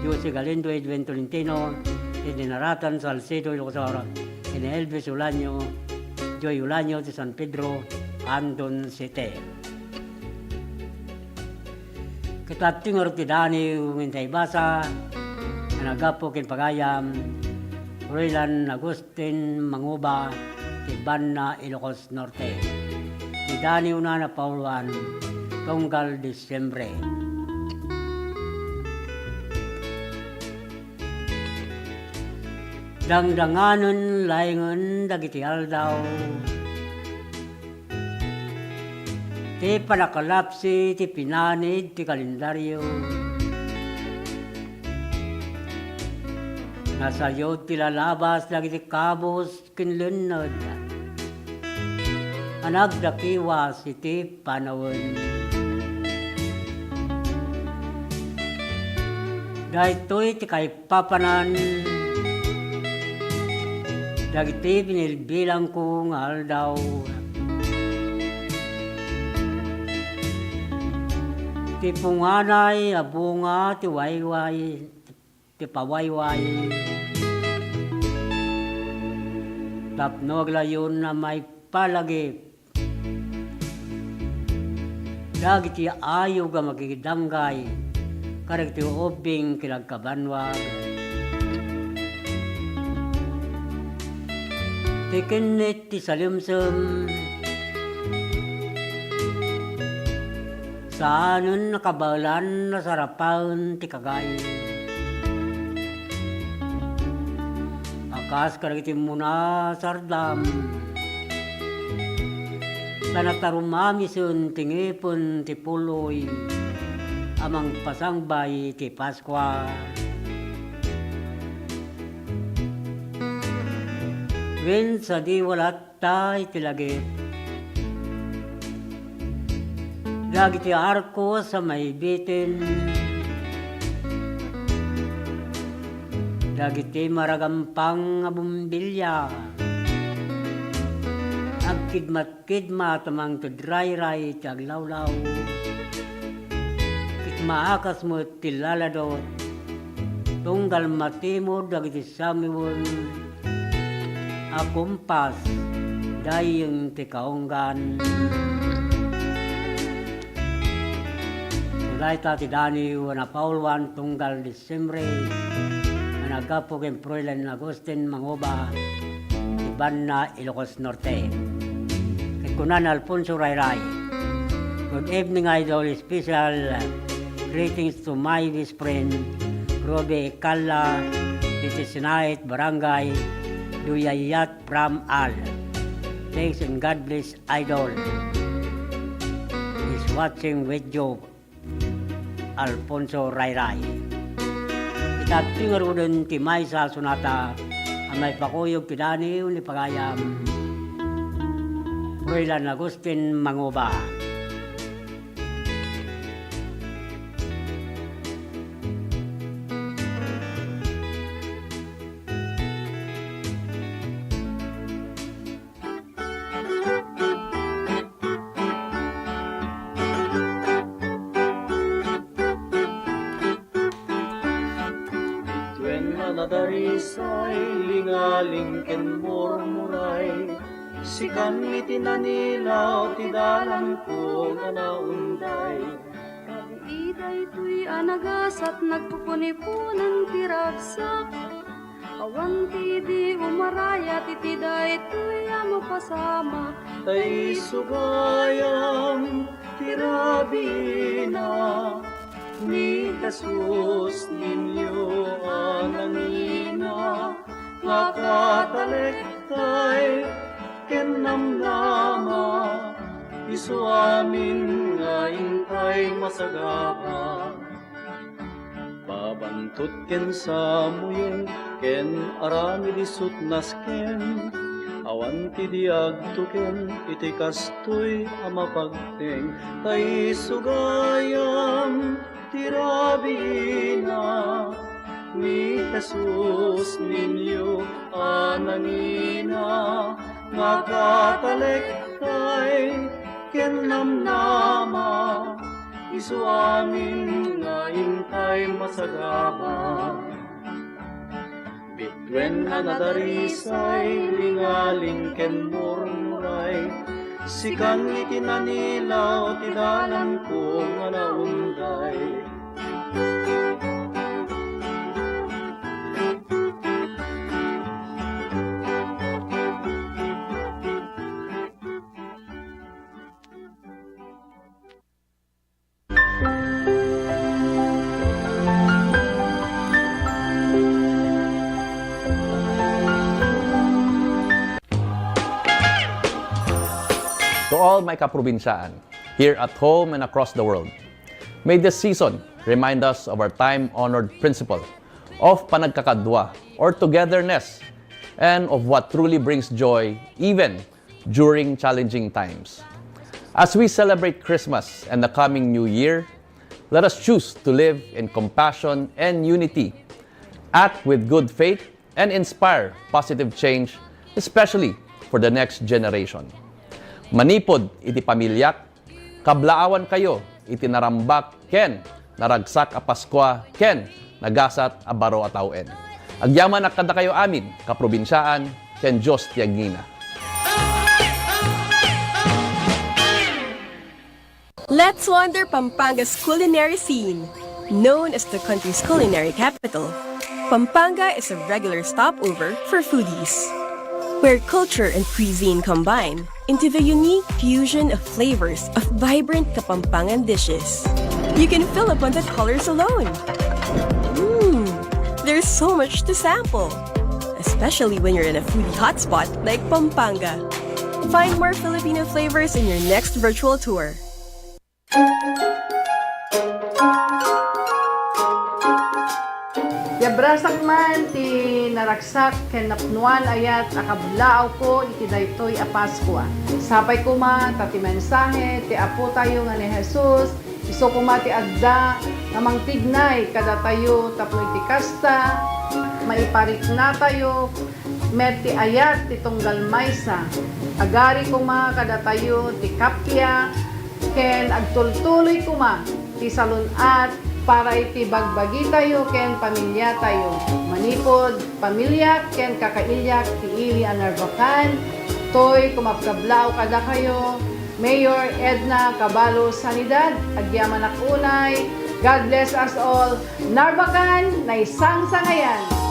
Josie Galindo, Edwin Tolentino, ti Dinaratan, Salcedo, Ilocos Oran. Ken ni Elvis Ulanio, Joy Ulanio, ti San Pedro, Andon City. Ket adtoy ngarud ti daniw nga intay ibasa, nga naggapu ken pagayam, Roylan Agustin Manguba, ti Banna, Ilocos Norte. Ti daniwna napauluan, tunggal Disyembre. Dangdanganen laengen dagiti aldaw ti panakalapsi ti pinanid ti kalendario. Nasayod ti lalabas dagiti kabus ken lenned a nagdakiwas iti panawen. Daytoy ti kaipapanan dagiti binilbilangko nga aldaw. Ti punganay a bunga ti wayway, ti pawayway. Tapno aglayon a maipalagip dagiti ayog a makikidanggay kadagiti ubbing ken agkabanwag. Ti kinnit ti salemsem, saanen a kabaelan a sarapaen ti kagay. A kas kadagiti muna a sardam, ta natarumamisen ti ngipen ti puloy a mangpasangbay ti Paskua. Wen sadiwalatta iti lagip dagiti arkos a maibiten dagiti maragampang a bumbilia. Agkidmatkidmat a mangted rayray ti aglawlaw. Ket maakas met ti laladot tunggal matimod dagiti samiwen a kumpas dayeng ti kaunggan. Dayta ti daniw a napauluan tunggal Disyembre a naggapu ken Froilan Agustin Manguba ti banna Ilocos Norte. Ket kuna ni Alfonso Rayray, "Good evening, Idol. Special greetings to my best friend, Ruby Calla, iti Sinait Barangay, Duyayat from Al. Thanks and God bless, Idol. Is watching with you." Alfonso Rayray. Ita ti ngaruden ti maysa a sonata a maipakuyog ti daniw ni pagayam Froilan Agustin Manguba. Wen a nadarisay, lingaling ken murmuray, sikan iti nanilaw ti dalanko nga naunday. Idi daytoy a nagasat, nagpupuniponan ti ragsak. Awan ti idi umarayat iti daytoy a mapasamak. Ta isu gayam ti rabiina ni Jesus, Niño a nangina, nga katalektay ken namnama, isu amin nga intay masagaba. Babantot ken samuyen ken aramid isut' nasken, awan ti di agtuken iti kastoy a mapagteng. Ta isu gayam ti rabiina ni Jesus, Niño a nangina, nga katalektay ken namnama, isu amin nga intay masagaba. Bituen a nadarisay, lingaling ken murmuray, sikan iti nanilaw ti dalanko nga naunday. To all my kaprobinsaan, here at home and across the world, may this season remind us of our time-honored principle of panagkakadua or togetherness and of what truly brings joy even during challenging times. As we celebrate Christmas and the coming New Year, let us choose to live in compassion and unity, act with good faith, and inspire positive change, especially for the next generation. Manipud iti pamiliak, kablaawankayo iti narambak ken naragsak a Paskua ken nagasat a baro a tawen. Agyamanak kadakayo amin, kaprobinsaan, ken Dios ti agngina. Let's wander Pampanga's culinary scene. Known as the country's culinary capital, Pampanga is a regular stopover for foodies, where culture and cuisine combine into the unique fusion of flavors of vibrant Kapampangan dishes. You can fill upon the colors alone. Mm, there's so much to sample, especially when you're in a foodie hotspot like Pampanga. Find more Filipino flavors in your next virtual tour. Yabrasak man ti naragsak ken napnoan ayat a kablaawko iti daytoy a Paskua. Sapay koma ta ti mensahe ti Apotayo nga ni Jesus isu koma ti adda nga mangtignay kadatayo tapno iti kasta, maipariknatayo met ti ayat ti tunggal maysa. Agari koma kadatayo ti kappia ken agtultuloy koma ti salun-at para iti bagbagitayo ken pamiliatayo. Manipud pamiliak ken kakailiak ti ili a Narvacan, toy kumapkablaaw kadakayo, Mayor Edna Caballo Sanidad, agyamanak unay. God bless us all. Narvacan, naisangsangayan!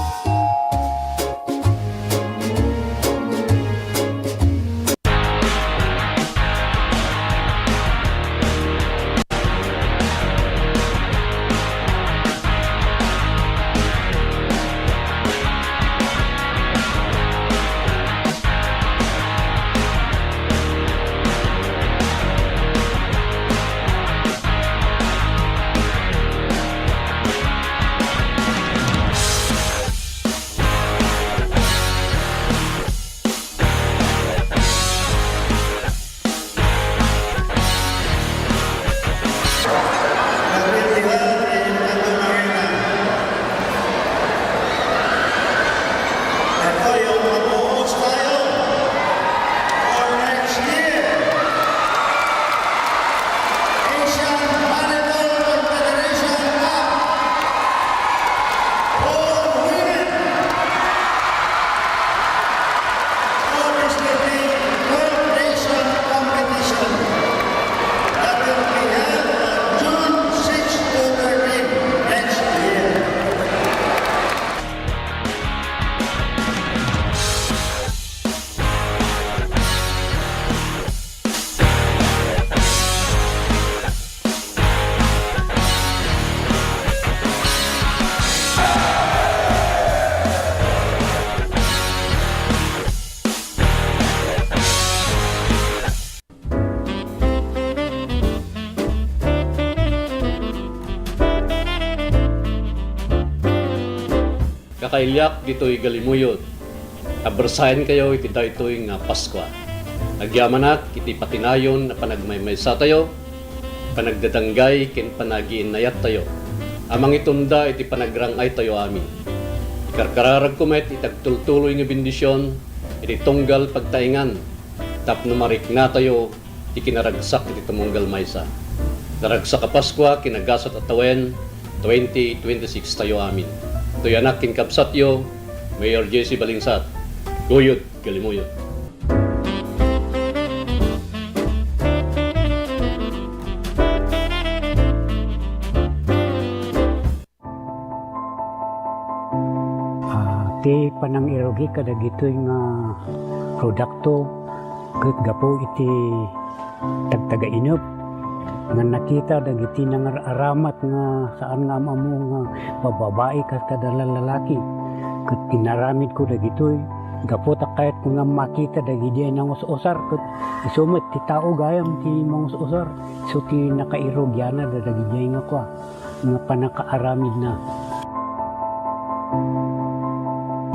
Kakailiak ditoy Galimuyod, abersayankayo iti daytoy nga Paskua. Agyamanak iti patinayon a panagmaymaysatayo, panagdadanggay ken panagiinnayattayo a mangitunda iti panagrang-aytayo amin. Ikarkararagko met iti agtultuloy nga bendision iti tunggal pagtaengan tapno mariknatayo ti kinaragsak iti tumunggal maysa. Naragsak a Paskua ken nagasat a tawen, twenty twenty-six tayo amin. Toy anak ken kabsatyo, Mayor J C Balingsat, Guyod, Galimuyod. Ah, ti panangirugi kadagitoy nga produkto ket gapu iti tagtagainep nga nakita dagiti nangar-aramat nga saan nga am-ammo nga bababai kas kada lalaki. Ket inaramidko dagitoy gapu ta kayatko nga makita dagidiay nangus-usar ket isu met ti tao gayam ti mangus-usar. Isu ti nakairugianna dagiti nga kua, nga pannakaaramidna.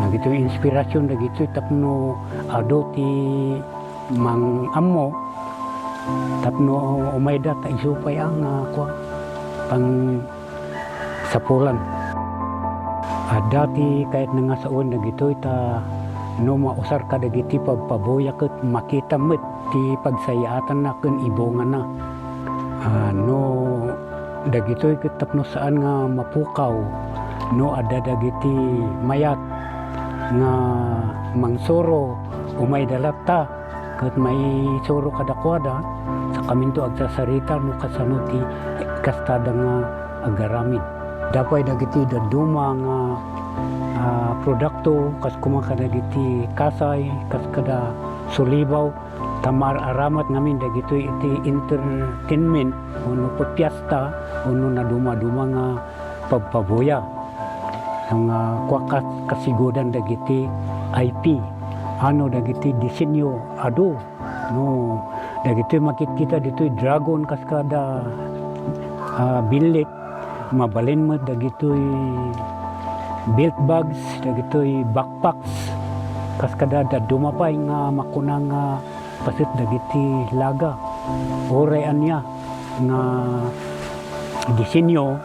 Dagitoy inspirasyon dagitoy tapno adu ti mang-ammo tapno umayda ta isu pay a nga kua, pang sapulan. Adda ti kayatna nga sawen dagitoy ta no mausar kadagiti pabpabuya ket makita met ti pagsayaatanna ken ibungana. Ah, no dagitoy ket tapno saan nga mapukaw, no adda dagiti mayat nga mangsuro, umayda latta. Ket maisuro kadakuada, sakaminto agsasarita no kasano ti kastada nga agaramid. Adda pay dagiti dadduma nga, ah, produkto, kas koma kadagiti kasay, kas kada sulibaw, ta maar-aramat ngamin dagitoy iti entertainment wenno pipiesta wenno nadumaduma nga pabpabuya. Nga kua kas-, kasigudan dagiti I P, ano dagiti disenyo, adu. No, dagitoy makitkita ditoy dragon kas kada, ah, billit, mabalin met dagitoy belt bags, dagitoy backpacks, kas kada dadduma pay nga makuna nga paset dagiti laga. Uray ania nga disenyo,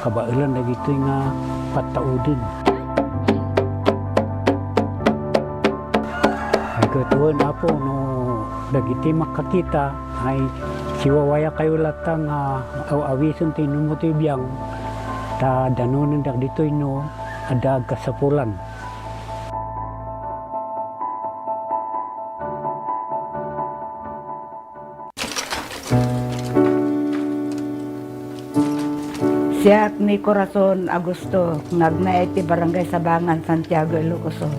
kabaelan dagitoy nga pattauden. Ay, ket wen, Apo, no dagiti makakita, ay siwawayakayo latta nga aw-awisen ti inummo ti biang, ta danonen dagitoy no adda agkasapulan. Siak ni Corazon Augusto, nga agnaed ti Barangay Sabangan, Santiago, Ilocos Sur.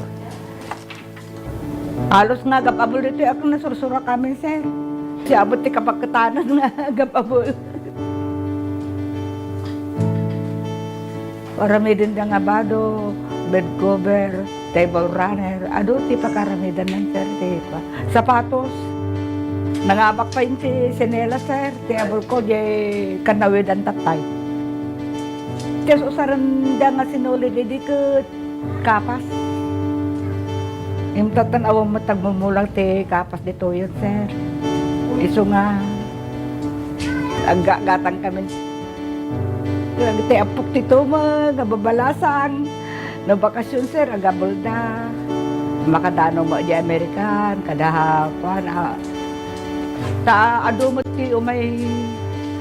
Halos nga agab-abol ditoy a nasursuro kami, sir. Siya abot ti kapaketanan nga agab-abol. Aramidenda nga bado, bed cover, table runner, adu ti pakaaramidanna, sir, ti kua-, sapatos. Nangabak pay ti sinelas, sir, ti abulko, diay kanawidan tattay. Ti usarenda nga sinulid idi ket kapas. Ngem tattan awan met agmumulang ti kapas ditoyen, sir. Isu nga aggatgatang kami. Ti appok ti tumeng nga babalasang. No bakasyon, sir, agabelda. Makadano mo di American, kada kuan, ah, ta adu met ti umay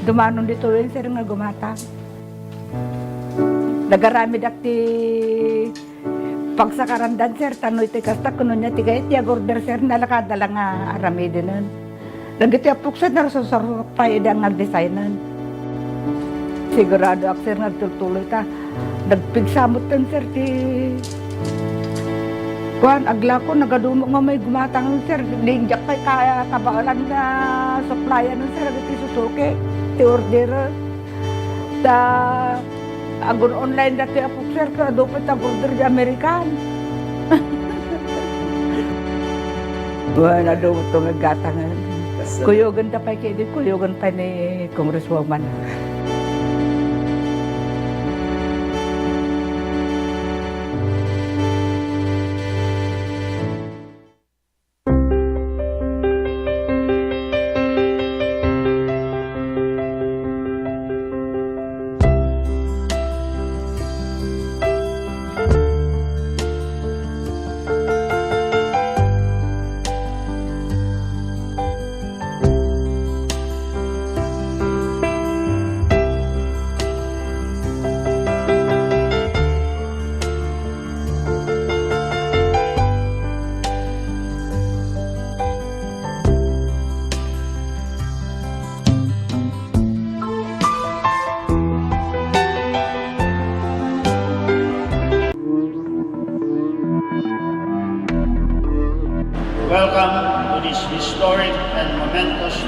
dumanon ditoyen, sir, nga gumatang. Nagaramidak ti pagsakarandan, sir, tano iti kasta, kuno niya ti kayat ti agorder, sir, nalakada la nga aramidenen. Dagiti appok, sir, narsarsarok pay idi nga agdesignen. Siguradoak, sir, nga agtultuloy ta nagpigsa metten, sir, ti kuan, aglako, nagadumok nga may gumatang, sir, diak pay kaya kabaelan nga supplyan, sir, dagiti Suzuki, ti order. Ta agun-online datoy appok, sir, ket adu pay ti agorder di American. Wen, adu met nga aggatangen. Kuyogenda pay ketdi, kuyogen pay ni Congresswoman. Welcome to this historic and momentous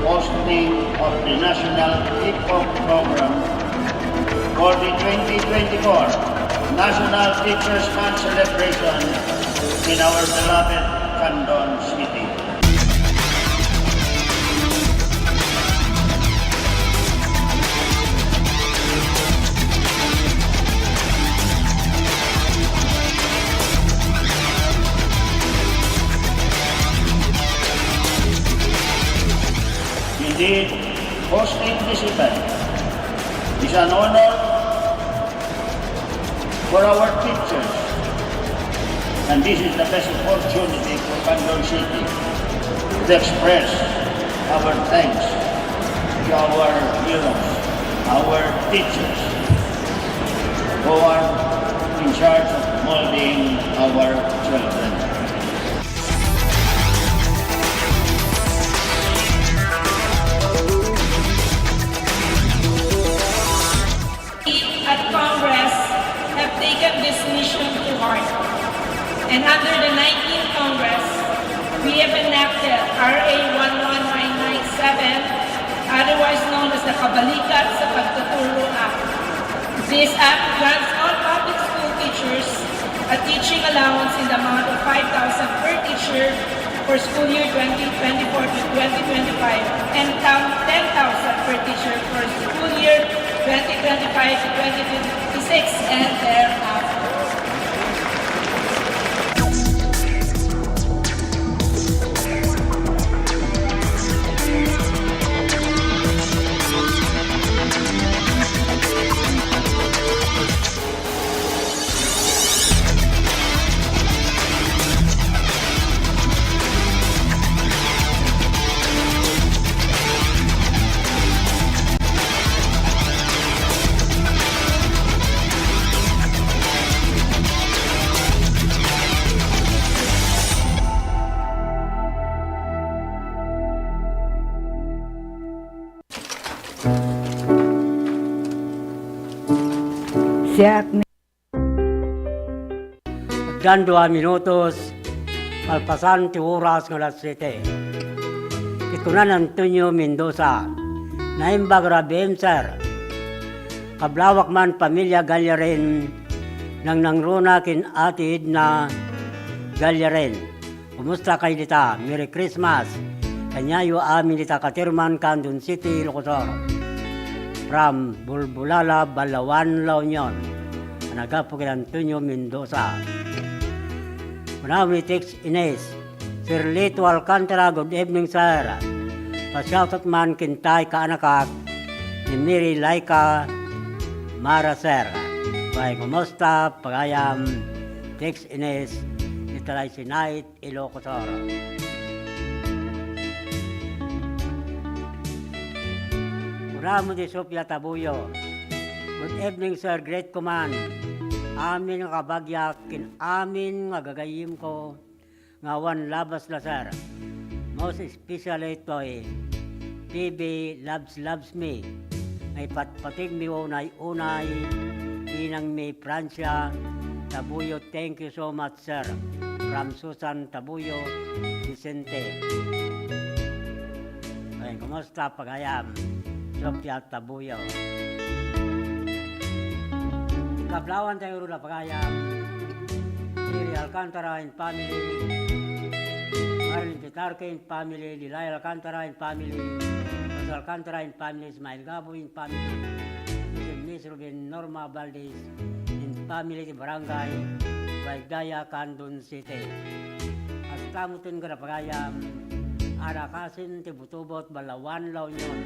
hosting of the National Kickoff Program for the twenty twenty-four National Teachers' Month celebration in our beloved Candon City. Indeed, hosting this event is an honor for our teachers, and this is the best opportunity for Candon City to express our thanks to our heroes, our teachers, who are in charge of molding our children. At Congress have taken this mission to heart. And under the nineteenth Congress, we have enacted R A one one nine nine seven, otherwise known as the Kabalikat sa Pagtuturo Act. This act grants all public school teachers a teaching allowance in the amount of five thousand per teacher for school year twenty twenty-four to twenty twenty-five, and count ten thousand per teacher for school year twenty twenty-five to twenty twenty-six and thereafter. Siak ni Addan dua minutos, kalpasan ti oras nga alas siete. Ti kunan Antonio Mendoza, naimbag a rabii, sir. Kablawak man, pamilia Gallarin, nangnangruna ken Ate Edna Gallarin. Kumusta kayo dita? Merry Christmas. Kaniayo amin dita Caterman, Candon City, Ilocos Sur. From Bulbulala, Balaoan, La Union. Nagapu ken Antonio Mendoza. Manawag ni Tex Ines. Sir Lito Alcantara, good evening, sir. Pa-shoutout man ken tay kaanakak ni Mary Laika Mara, sir. Pay, kumusta, pagayam? Tex Ines, dita lay Sinait, Ilocos Sur. Kuna met ni Sofia Tabuyo, "Good evening, Sir Great Command. Amin nga kabagiak ken amin nga gagayyemko nga awan labasna, sir. Most especially toy P B Loves Loves Me, nga ipatpategmi unay-unay, inangmi Francia Tabuyo. Thank you so much, sir." From Susan Tabuyo Vicente. Ay, kumusta, pagayam? Sofia Tabuyo. Kablawan tayo runa, pagayam. Jerry Alcantara and family. Marilyn Pitarque and family. Lilay Alcantara and family. Jose Alcantara and family. Ismael Gabo and family. Mister and Miss Ruben Norma Valdez and family ti Barangay Waigdaya, Candon City. Kasta met ken kada pagayam, arakasen ti Butubot, Balaoan, La Union.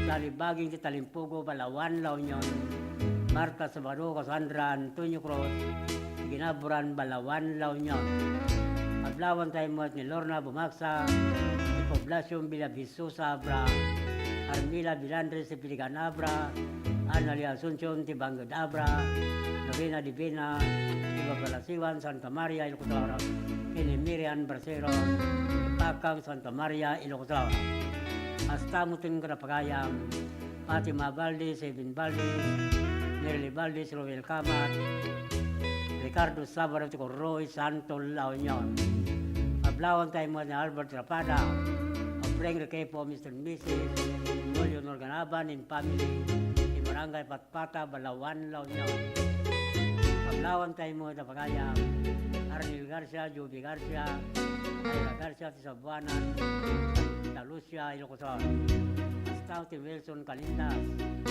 Salibaging ti Talimpugo, Balaoan, La Union. Marta Sabado, Cassandra Antonio Cruz, Ginaburan, Balaoan, La Union. Kablawan tayo met ni Lorna Bumaksa, ti Poblacion Villa Visosa, Abra, Armila Bilandres, ti Piligan, Abra, Analia Asuncion, ti Bangud, Abra, Lorena Divina, ti Babalasiwan, Santa Maria, Ilocos Sur, ken ni Miriam Bracero, ti Pakang, Santa Maria, Ilocos Sur. Kasta met ken kada pagayam, Fatima Valdez, Evan Valdez, Merly Valdez, Roel Camat, Ricardo Sabado, ti Corroy, Santo, La Union. Kablawan tayo met ni Albert Rapada, Frank Requepo, Mister and Missus Julio Norganaban and family, ti Barangay Patpata, Balaoan, La Union. Kablawan tayo met a pagayam, Arnel Garcia, Joby Garcia, Myra Garcia, ti Sabuanan, Santa Lucia, Ilocos Sur. Kasta ti Wilson Calindas,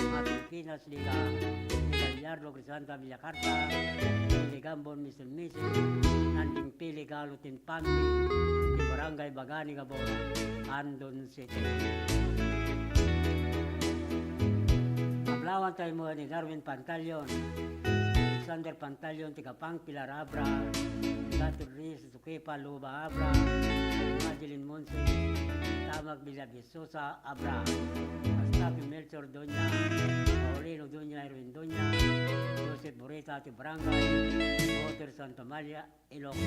Martin Pinas, Liga, ni Gallardo Crisanta Villacarta, Pili Gambon, Mister and Missus Nanding Pili Galutin family, ti Barangay Bagani, Gabon, Candon City. Kablawan tayo met ni Darwin Pantalion, Alexander Pantalion, ti Gapang, Pilar, Abra, Gato Ruiz, Tukipa, Luba, Abra, Madeline Monse, Tamag, Villa Visosa, Abra. Kasta ken Melchor Doña, Paulino Doña, Erwin Doña, Joseph Burita, ti Barangay Water, Santa Maria, Ilocos.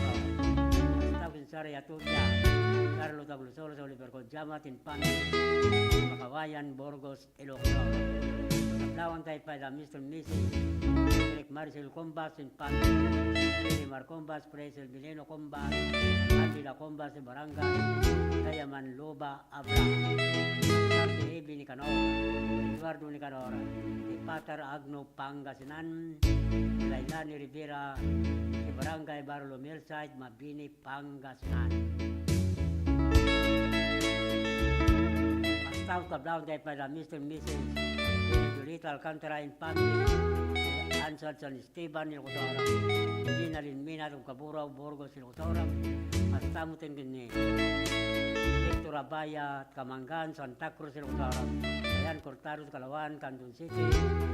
Kasta ken Sara Yaturia, Carlo Taglosolo, Oliver Codiama, tin family, Makawayan, Burgos, Ilocos. Kablawan tayo pay da Mister and Missus Eric Marcel Combas and family, Mary Mar Combas, Praisel Mileno Combas, Angela Combas, ti Barangay Kayaman, Luba, Abra. Kasta ti Evi Nicanor, Eduardo Nicanor, ti Patar, Agno, Pangasinan, Lailani Rivera, ti Barangay Barrio Milsite, Mabini, Pangasinan. Taud kablaawanta pay da Mister and Missus Julita Alcantara and family, Ansad San Esteban, Ilocos Oram, Gina Linmina, Tugkaburaw, Burgos, Ilocos Oram, kasta met ken ni Victor Abaya, Kamangan, Santa Cruz, Ilocos Oram, Ayan Cortado, Calauan, Candon City,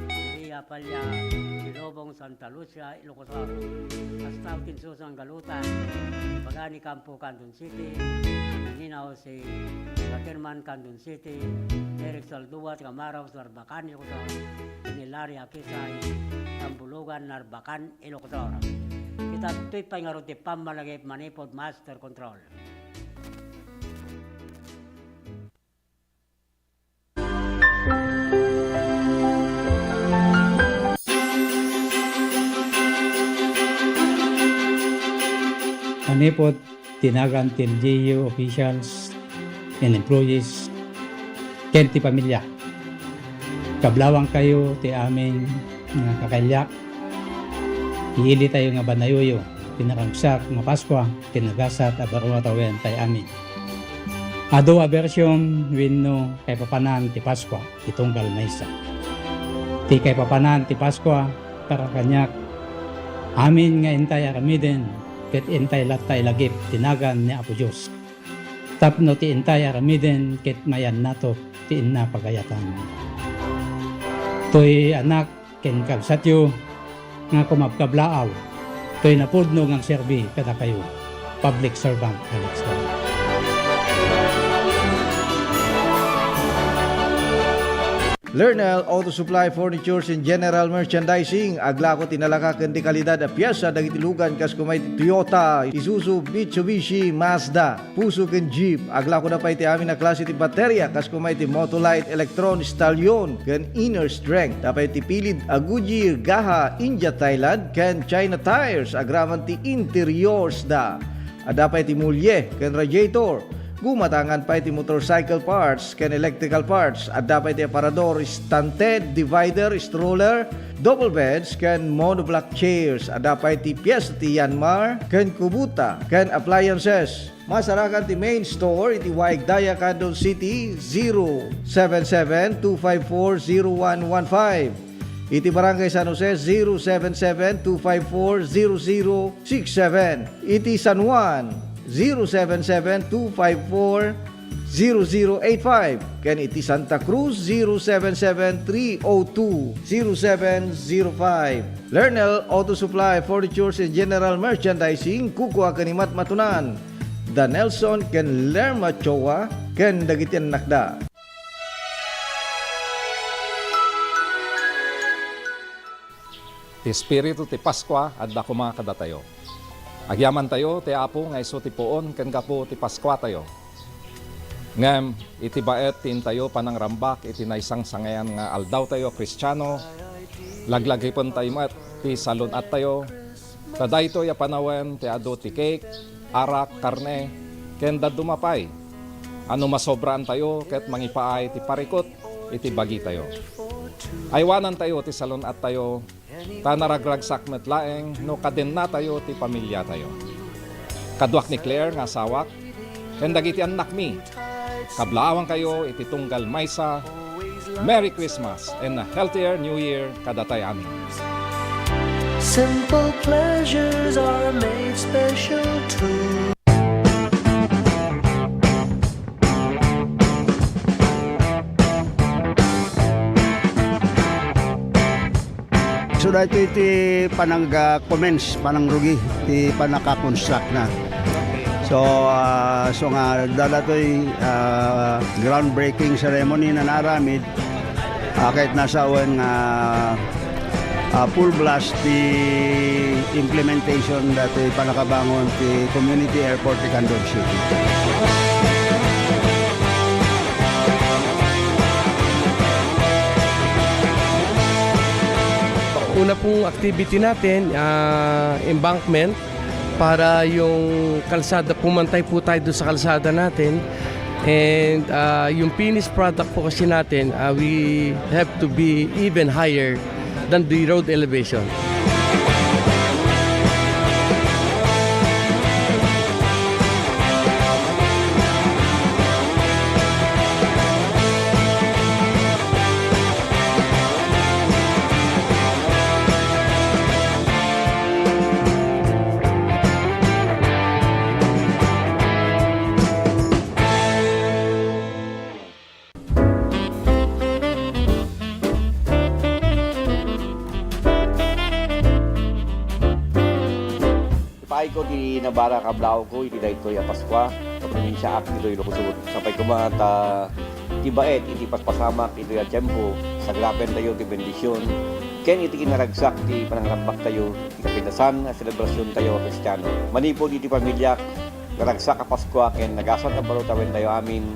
Maria Palla, Silobong, Santa Lucia, Ilocos Oram. Kasta met ken Susan Galutan, Pagani Campo, Candon City, Nina Jose, Waterman, Candon City, Eric Saldua, Camarao, Narbacan, Ilocos Oram, ni Larry Akisay, Tambulugan, Narbacan, Ilocos Oram. Kita toy pay ngarud ti pammalagip manipud master control. Manipud ti nagan ti L G U officials and employees ken ti pamilya. Kablaawankayo ti amin nga kakaillaak. Iilitayo nga banayuyo ti naragsak nga Paskua ken nagasat a baro a tawen tay amin. Adu a bersion wenno kaipapanan ti Paskua ti tunggal maysa. Ti kaipapanan ti Paskua para kaniak, amin nga intay aramiden ket intay latta ilagip ti nagan ni Apo Dios. Tapno ti intay aramiden ket mayannato ti inna pagayatan. Toy anak ken kabsatyo nga kumabkablaaw, toy napudno nga agserbi kadakayo. Public Servant Alex Gabon. Lernel Auto Supply Furnitures and General Merchandising, aglako ti nalaka ken di kalidad a piesa dagiti lugan kas kuma iti Toyota, Isuzu, Mitsubishi, Mazda. Fuso ken Jeep. Aglakoda pay ti amin a klase ti bateria, kas kuma iti Motolite, Electron, Stallion, ken Inner Strength. Adda pay ti pilid a Goodyear, Gaha, India Thailand, ken China tires, agraman ti interiors da. Adda pay ti mulye ken radiator. Gumatangan pay ti motorcycle parts ken electrical parts. Adda pay ti aparador, stunted, divider, stroller, double beds, ken monoblock chairs. Adda pay ti piesta ti Yanmar, ken Kubota, ken appliances. Masarakan ti main store iti Waig Daya, Candon City, zero seven seven two five four zero one one five. Iti Barangay San Jose, zero seven seven two five four zero zero six seven. Iti San Juan, zero seven seven two five four zero zero eight five. Ken iti Santa Cruz, zero seven seven three oh two zero seven zero five. Lernel Auto Supply, Furnitures and General Merchandising, kukua ken ni Matmatunan da Nelson ken Lerma Choa ken dagiti annakda. Ti espiritu ti Paskua adda koma kadatayo. Agyamantayo ti Apo nga isu ti puon ken gapu ti Paskuatayo. Ngem iti baet ti intayo panangrambak iti naisangsangayan nga aldawtayo a Kristiano, laglagipentayo met ti salun-attayo, ta daytoy a panawen ti adu ti cake, arak, karne, ken dadduma pay a no masobraantayo ket mangipaay ti parikut iti bagitayo. Aywanantayo ti salun-attayo, ta naragragsak met laeng no kadennatayo ti pamiliatayo. Kaduak ni Claire nga asawak, ken dagiti annakmi, kablaawankayo iti tunggal maysa. Merry Christmas and a healthier New Year kadatay amin. Simple pleasures are made special too. So, daytoy ti panag-, ah, commence, panangrugi ti panaka-construct na. So, ah, so nga, daytoy, ah, groundbreaking ceremony nga naaramid, ah, ket nasawen nga, ah, full blast ti implementation daytoy panakabangon ti community airport ti Candon City. Una pong activity natin, ah, embankment para yung kalsada, pumantay po tayo doon sa kalsada natin. And, ah, yung finished product po kasi natin, ah, we have to be even higher than the road elevation. Ay ko ti nabara kablawko iti daytoy a Paskua, a probinsiaak ditoy Luzon. Sapay koma ta ti baet iti paspasamak itoy a tiempo, sagrapen tayo ti bendision, ken iti kinaragsak ti panangrambak tayo, ti kapintasan a selebrasion tayo a Kristiano. Manipud iti pamiliak, naragsak a Paskua ken nagasat a baro tawen tayo amin.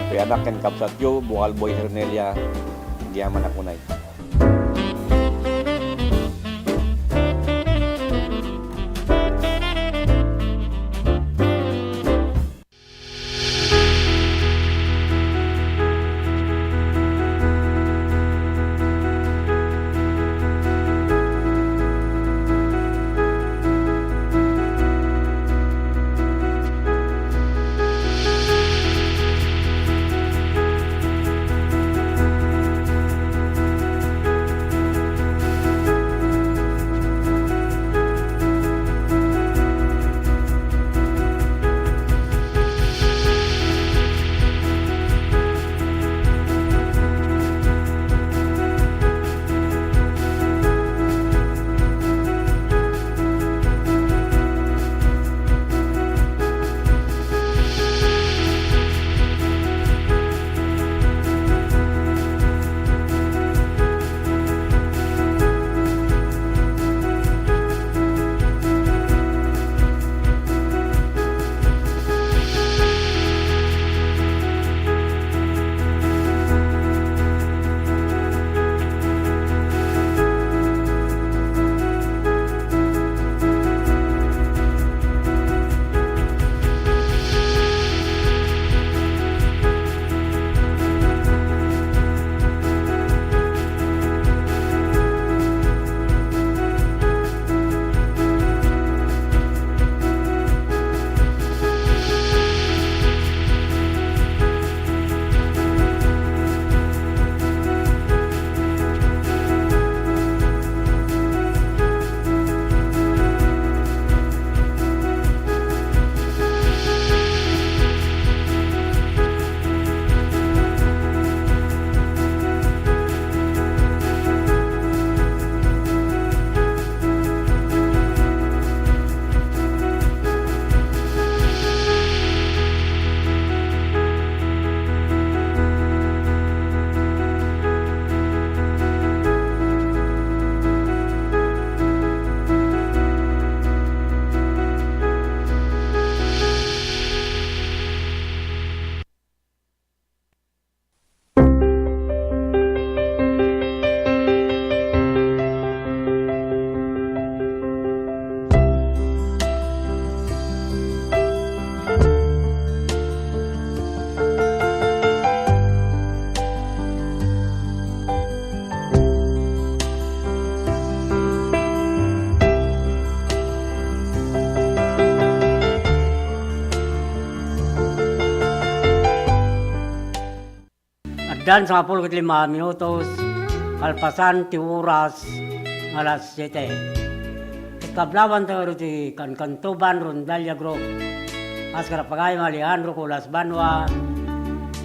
Toy anak ken kabsatyo, Bukalboy Hernelia, Diaman a Kunay. Addan sangapulo ket lima minutos, kalpasan ti oras nga alas siete. Ket kablawan tayo ti Kankantuban Rondalia Group. As karapagayam Alejandro Colas Banua,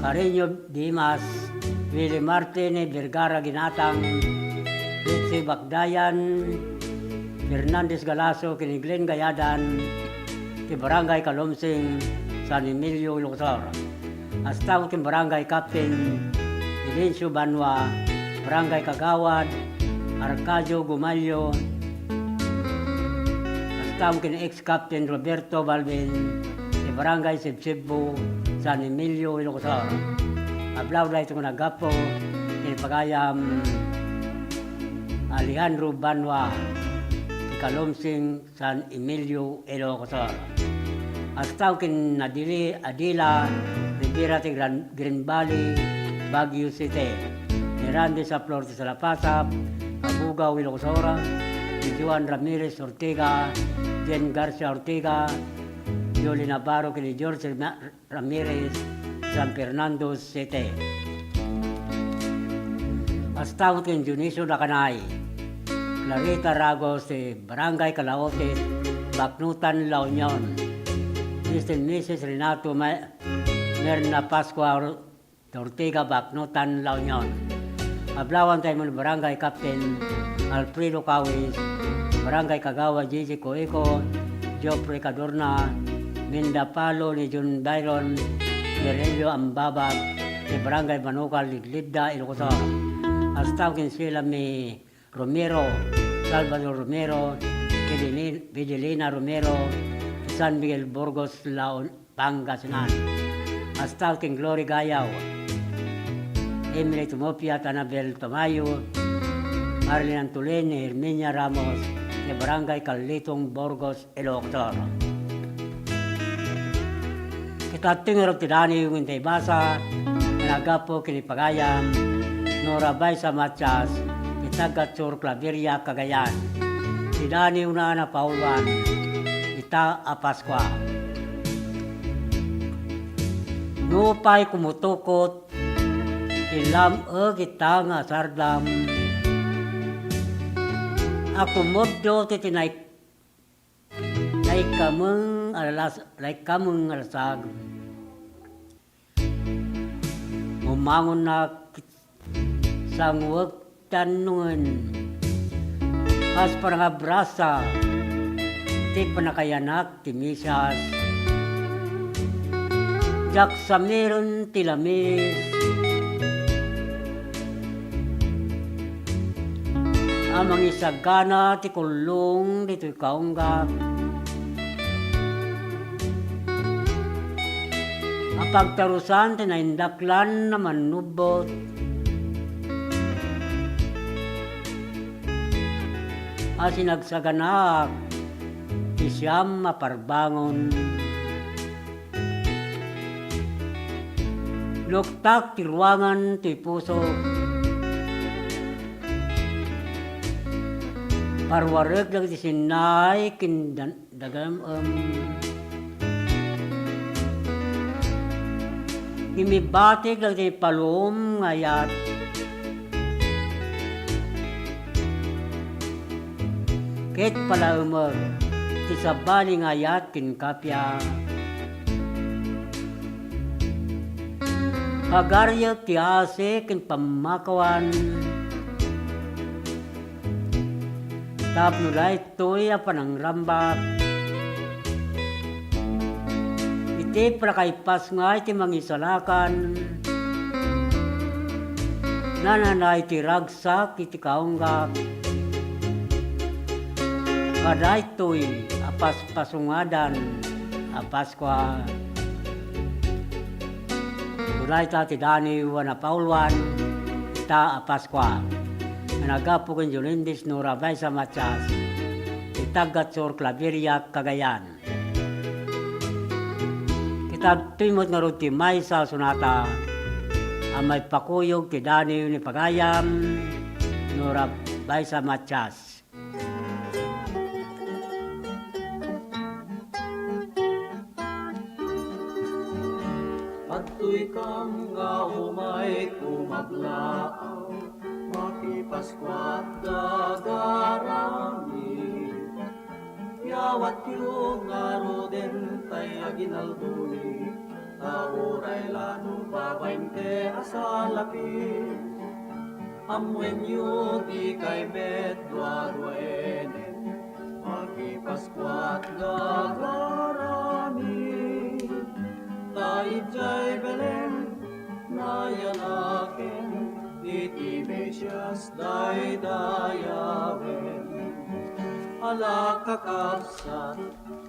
Carreño Dimas, Willy Martin Vergara Ginatang, Ritzy Bakdayan, Fernandez Galaso, ken Glenn Gayadan, ti Barangay Kalumsing, San Emilio, Ilocos Sur. Kasta met ken Barangay Captain Elencio Banua, Barangay Kagawad Arcadio Gumalio, kasta met ken ex-Captain Roberto Balbin, ti Barangay Sibsibbo, San Emilio, Ilocos Sur. Ablaw daytoy nga naggapu ken pagayam Alejandro Banua, ti Kalumsing, San Emilio, Ilocos Sur. Kasta met ken Nadili Adila Rivera ti Gran-, Green Valley, Baguio City. Ni Randy Saplor ti Salapasap, Cabugao, Ilocos Sur. Ni Joan Ramirez Ortega, Jen Garcia Ortega, Jolie Navarro ken ni George Rina-, Ramirez, San Fernando City. Kasta met ken Dionisio Lacanay, Clarita Ragos ti Barangay Kalaotis, Baknotan, La Union. Mister and Missus Renato Ma-, Merna Pascua Ortega, Baknotan, La Union. Ablawan tayo met Barangay Captain Alfredo Cawis, Barangay Kagawad Gigi Coico, Geoffrey Cadorna, Minda Palo ni John Byron, Virgilio Ambabag, ti Barangay Banukal, Lidlidda, Ilocos Sur. Kasta ken Silami Romero, Salvador Romero, Fidelin-, Fidelina Romero, San Miguel Burgos, Laon, Pangasinan. Kasta ken Glory Gayaw, Emily Tumopia, Anabel Tamayo, Arlene Antolin, Herminia Ramos, ti Barangay Carlitong, Burgos, Ilocos Sur. Ket adtoy ngarud ti daniw nga intay ibasa, nga naggapu ken ni pagayam Nora Baisa Matias, ti taga Sur Claveria, Cagayan. Ti daniwna a napauluan, ita a Paskua. Nupay kumutukot ti lam-ek ita nga asardam, a kumuddo ti tinay-, naikameng a las-, naikameng a lasag. Mumangonnak sanguektan nuen, kas panangabrasa ti pannakayanak ti Mesias. Diak samiren ti lamis a mangisagana ti kullong ditoy kaunggak. A pagtarusan ti naindaklan a mannubbot a sinagsaganaak ti siam a parbangon. Luktak ti ruangan toy pusok. Parwarek dagiti sinnay ken dan-, dagam-, em, immibatik dagiti palum nga ayat. Ket palaemek ti sabali nga ayat ken kappia. Pagariek ti asi ken pammakawan. Tapno daytoy a panangrambak iti pannakaipasngay ti mangisalakan, nananay ti ragsak iti kaunggak. Kadaytoy a paspasungadan a Paskua. Dayta ti daniw a napauluan ita a Paskua nga naggapu ken Jolindis Nora Baisa Matias, ti taga Sur Claveria, Cagayan. Ket adtoy met ngarud ti maysa a sonata a maipakuyog ti daniw ni pagayam Nora Baisa Matias. Adtoy kam nga umay kumablaaw, makipaskuat gagaramid. Yawatyo ngaruden tay aginaldomi, ta uray la no babain ti asalapi. Ammoenyo dikay met duaduaenen, makipaskuat gagaramid. Ta idiay Belen, nayanaken iti Mesias daydayawen. Ala, kakabsat,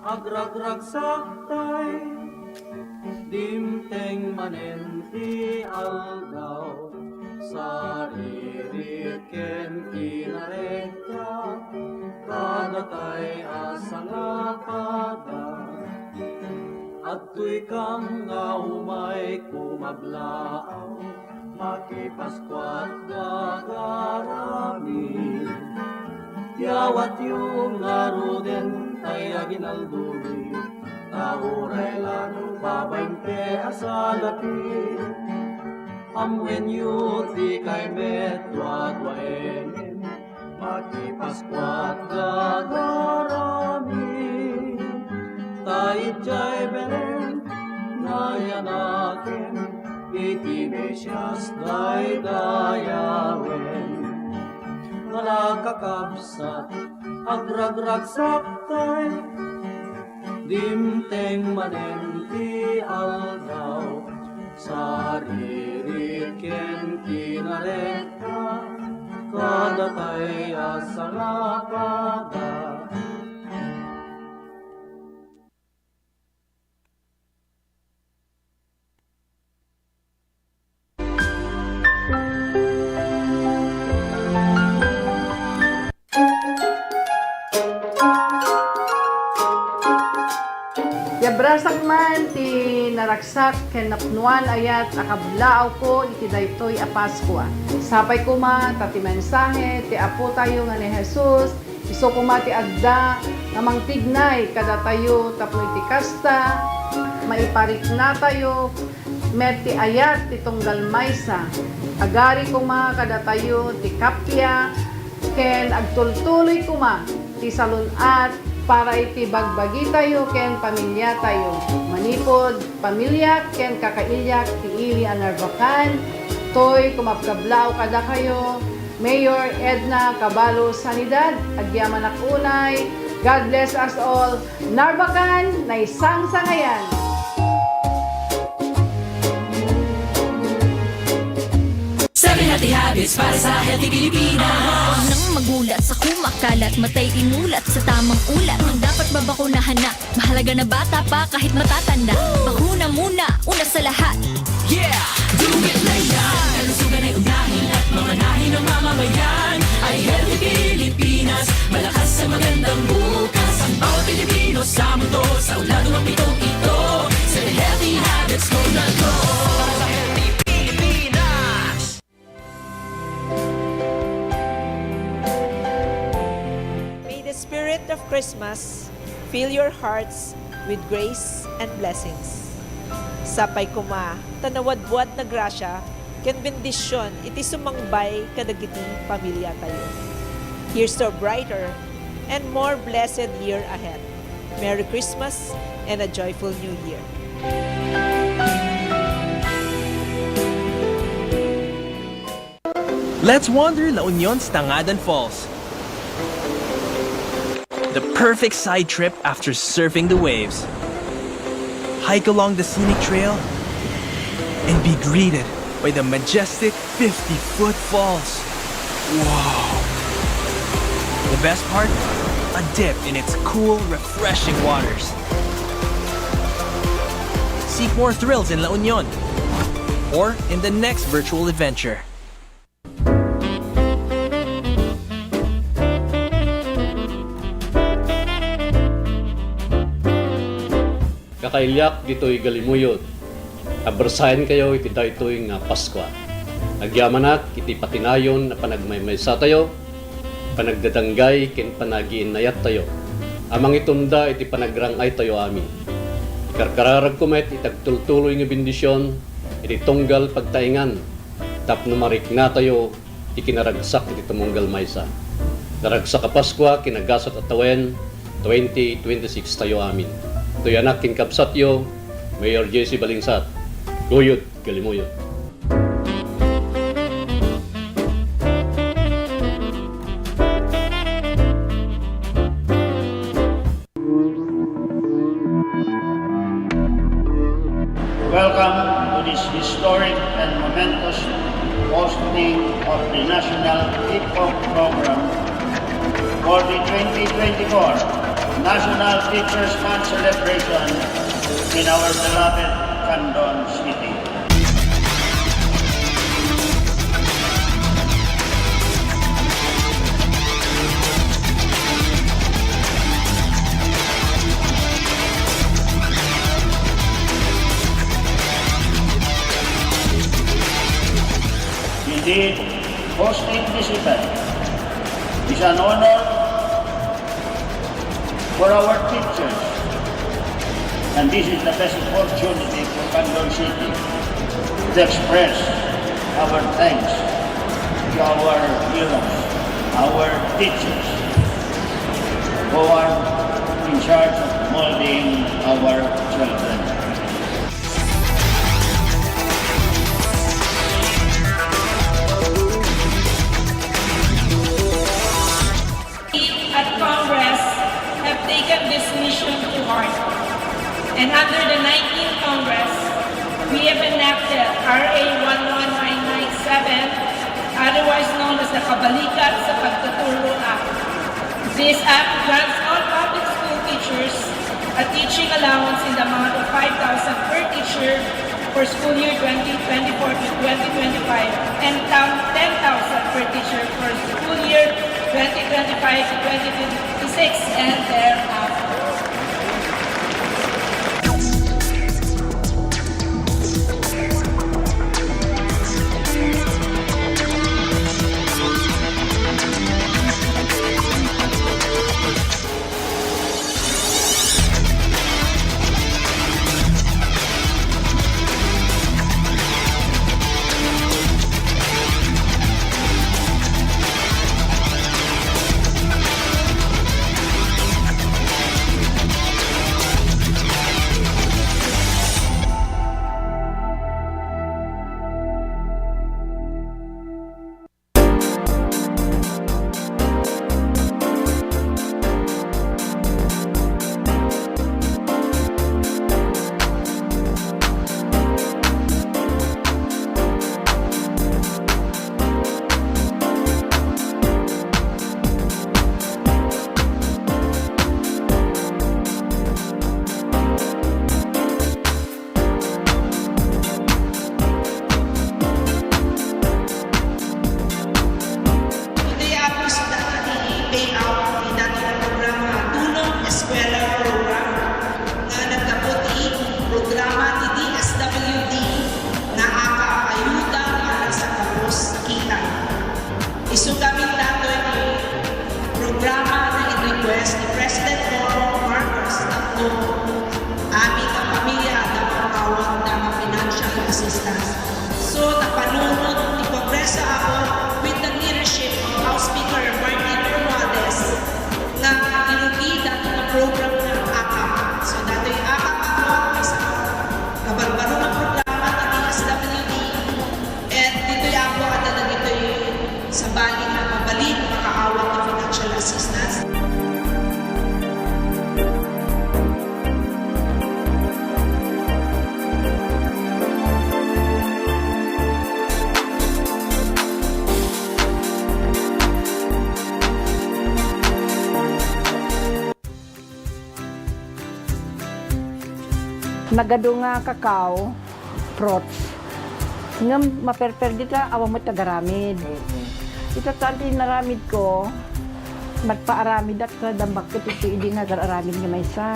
agragragsaktay, dimteng manen ti aldaw, saririt ken kinarekta, kadatay a sangapada. Adtoy kam nga umay kumablaaw, makipaskuat gagaramid. Yawatyo ngaruden tay aginaldomi, ta uray la no babain ti asalapi. Ammoenyo dikay met duaduaenen, makipaskuat gagaramid. Ta idiay Belen, nayanaken iti Mesias daydayawen. Ala, kakabsat, agragragsaktay, Dimteng manen ti aldaw, saririt ken kinarekta, kadatay a sangapada. Ti abrasak man ti naragsak ken napnoan ayat a kablaawko iti daytoy a Paskua. Sapay koma ta ti mensahe ti Apotayo nga ni Jesus, isu koma ti adda nga mangtignay kadatayo tapno iti kasta, maipariknatayo met ti ayat ti tunggal maysa. Agari koma kadatayo ti kappia ken agtultuloy koma ti salun-at para iti bagbagitayo ken pamiliatayo. Manipud pamiliak ken kakailiak ti ili a Narvacan, toy kumabkablaaw kadakayo, Mayor Edna Caballo Sanidad, agyamanak unay. God bless us all. Narvacan, naisangsangayan! Seven healthy habits para sa healthy Pilipinas. Nang magulat sa kumakalat, matay inulat sa tamang ulat. Dapat babakunahan na. Mahalaga na bata pa kahit matatanda. Bakuna muna, una sa lahat. Yeah! Do it na yan! Kalusugan ay unahin at mamanahin ng mamamayan. Ay healthy Pilipinas, malakas sa magandang bukas. Ang bawat Pilipino sa mundo, sa ulado ng pitong ito. Sa healthy habits, go na go! Para sa healthy Pilipinas! May the spirit of Christmas fill your hearts with grace and blessings. Sapay koma ta nawadwad na grasya ken bendision iti sumangbay kadagiti pamiliatayo. Here's to a brighter and more blessed year ahead. Merry Christmas and a joyful New Year. Let's wander La Union's Tangadan Falls. The perfect side trip after surfing the waves. Hike along the scenic trail and be greeted by the majestic fifty-foot falls. Wow! The best part? A dip in its cool, refreshing waters. Seek more thrills in La Union or in the next virtual adventure. Kakailiak ditoy Galimuyod, abrasayankayo iti daytoy nga Paskua. Agyamanak iti patinayon a panagmaymaysatayo, panagdadanggay ken panagiinnayattayo a mangitunda iti panagrang-aytayo amin. Ikarkararagko met iti agtultuloy nga bendision iti tunggal pagtaengan tapno mariknatayo ti kinaragsak iti tumunggal maysa. Naragsak a Paskua ken nagasat a tawen, twenty twenty-six tayo amin. Toy anak ken kabsatyo, Mayor J C Balingsat, Guyod, Galimuyod. Welcome to this historic and momentous hosting of the National Hip Hop Program for the twenty twenty-four National Teachers' Month celebration in our beloved Candon City. Indeed, hosting this event is an honor for our teachers, and this is the best opportunity for Candon City to express our thanks to our heroes, our teachers, who are in charge of molding our children. At Congress have taken this mission to heart. And under the nineteenth Congress, we have enacted R A one one nine nine seven, otherwise known as the Kabalikat sa Pagtuturo Act. This act grants all public school teachers a teaching allowance in the amount of five thousand per teacher for school year twenty twenty-four to twenty twenty-five and ten thousand per teacher for school year twenty twenty-five to twenty twenty-six and thereafter. Today, August, dati payout ti dati nga programa, Tulong Eskwela Program, nga naggapu ti programa ti D S W D nga AKAP, Ayuda para sa Gabos a Kita. Isu gamin datoy ti programa nga in-request ni President Bongbong Marcos tapno amin a pamilya adda mapaawat nga financial assistance. So, napanunot ti Kongreso Apo with the leadership of House Speaker Martin Romualdez nga irugi dati nga program nga AKAP. So, datoy AKAP Apo, maysa nga barbaro nga programa ti D S W D. And ditoy Apo, adda dagitoy sabali nga mabalin makaawat ti financial assistance. Nagadu nga kakao, fruits. Ngem maperper dita, awan met agaramid. Mm-mm. Ita tan ti inaramidko, nagpaaramidak ket dammakket iti idi nga agar-aramid nga maysa.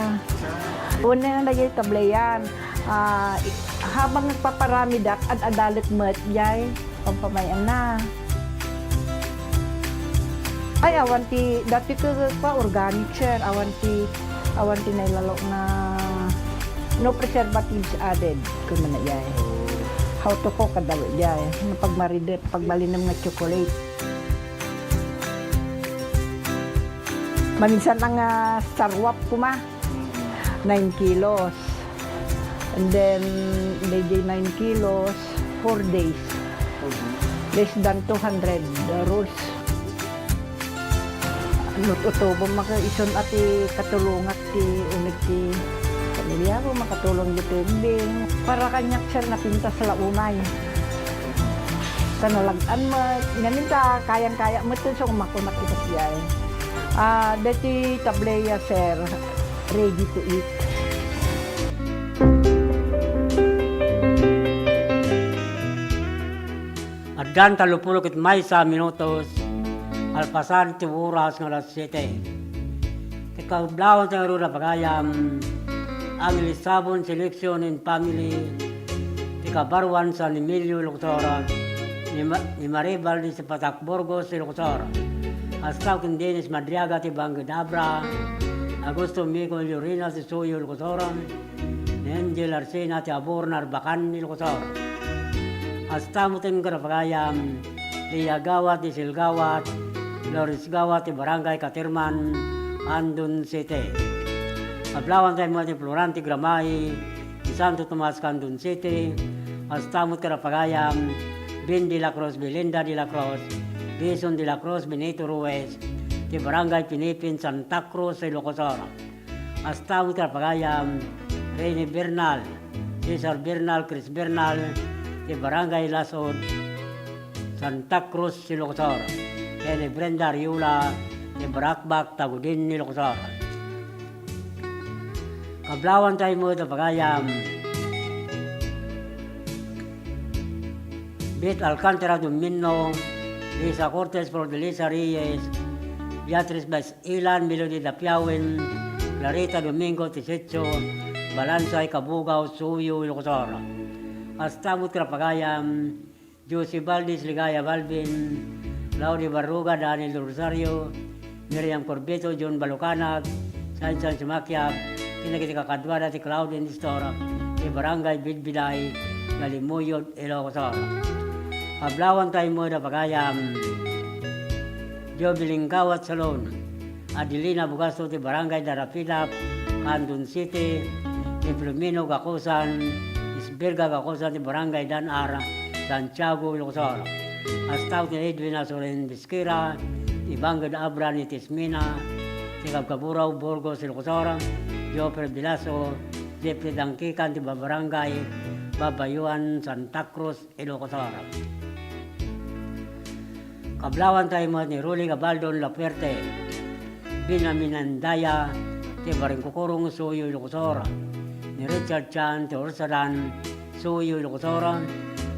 Una nga dayay tableyan, ah, i-, habang nagpaparamidak, ad-adalek met jay. Pampamayanna. Ay, awan ti, dati ket pa organic, sir. Awan ti, awan ti nailalo nga no preservatives added, kumuna jay. How to cook, kada jay. No pagmaride, pagbalinem nga chocolate. Maminsan nga sarwap kuma. Nine kilos. And then, dayjay nine kilos, four days. Mhm. Less than two hundred, uh, rolls. Lut-, utobo, maka-, isun a ti katulongak ti uneg ti pamilya ko, makatulong ditoy bing. Para kaniak, sir, napintas la unay. Kanalag-an met, ngamin ta, kayang-kaya met, so, kumakunak iti siya, eh. Ah, deti tableya, sir, ready to eat. Addan tallopulo ket maysa minutos, alpasan ti oras nga alas siete. Ti kablaawan ti ngarud a pagayam, Angel Sabon Selection and Family, ti kabaruan San Emilio, Ilocos Sur, ni Ma-, ni Maribal di Patak Burgos, Ilocos Sur. Kasta ken Dennis Madriaga ti Bangked Abra, Augusto Mico Llorina ti Suyo, Ilocos Sur, ni Angel Arsena ti Abor, Narbacan, Ilocos Sur. Kasta met ti ngarud a pagayam, Lia Gawat di Silgawat, Loris Gawat ti Barangay Caterman, Andon City. Kablaawan tayo met ni Florante Gramay, ni Santo Tomas, Candon City, kasta met ti ngarud a pagayam, Vin de la Cruz, Belinda de la Cruz, Bison de la Cruz, Benito Ruiz, ti Barangay Pinipin, Santa Cruz, Ilocos Sur. Kasta met ti ngarud a pagayam, Rene Bernal, Cesar Bernal, Chris Bernal, ti Barangay Lasud, Santa Cruz, Ilocos Sur, ken ni Brenda Ariola, ti Baracbac, Tagudin, Ilocos Sur. Kablawanta met a pagayam, Beth Alcantara Domino, Lisa Cortez, Flordelisa Reyes, Beatriz Bas Ilan, Melody Dapiawen, Clarita Domingo, Tisitio, Balansay, Cabugao, Suyo, Ilocos Sur. Kasta met ti pagayam, Josie Valdez, Ligaya Balvin, Claudia Barruga, Daniel Rosario, Miriam Corbito, John Balucanag, Sansan Sumakiab, ken dagiti kakaduada ti Claudine Store, ti Barangay Bidbiday, Dalimuyod, Ilocos Sur. Kablawanta met a pagayam, Jovelyn Gawat Salon, Adelina Bugasto ti Barangay Darapidap, Candon City, ni Filomeno Gacosan, Isberga Gacosan ti Barangay Dan-ar, Santiago, Ilocos Sur. Kasta ti Edwin Asoren Bisquera, ti Bangked Abra ni Tismina, ti Kabkaburaw, Burgos, Ilocos Sur, Geoffrey Velasco, Jeffrey Dangkikan ti Babarangay Babayuan, Santa Cruz, Ilocos Sur. Kablawanta met ni Rolly Gabaldon Lafuerte, Binaminandaya, ti Barangay Kukurong, Suyo, Ilocos Sur, ni Richard Chan, ti Ursadan, Suyo, Ilocos Sur,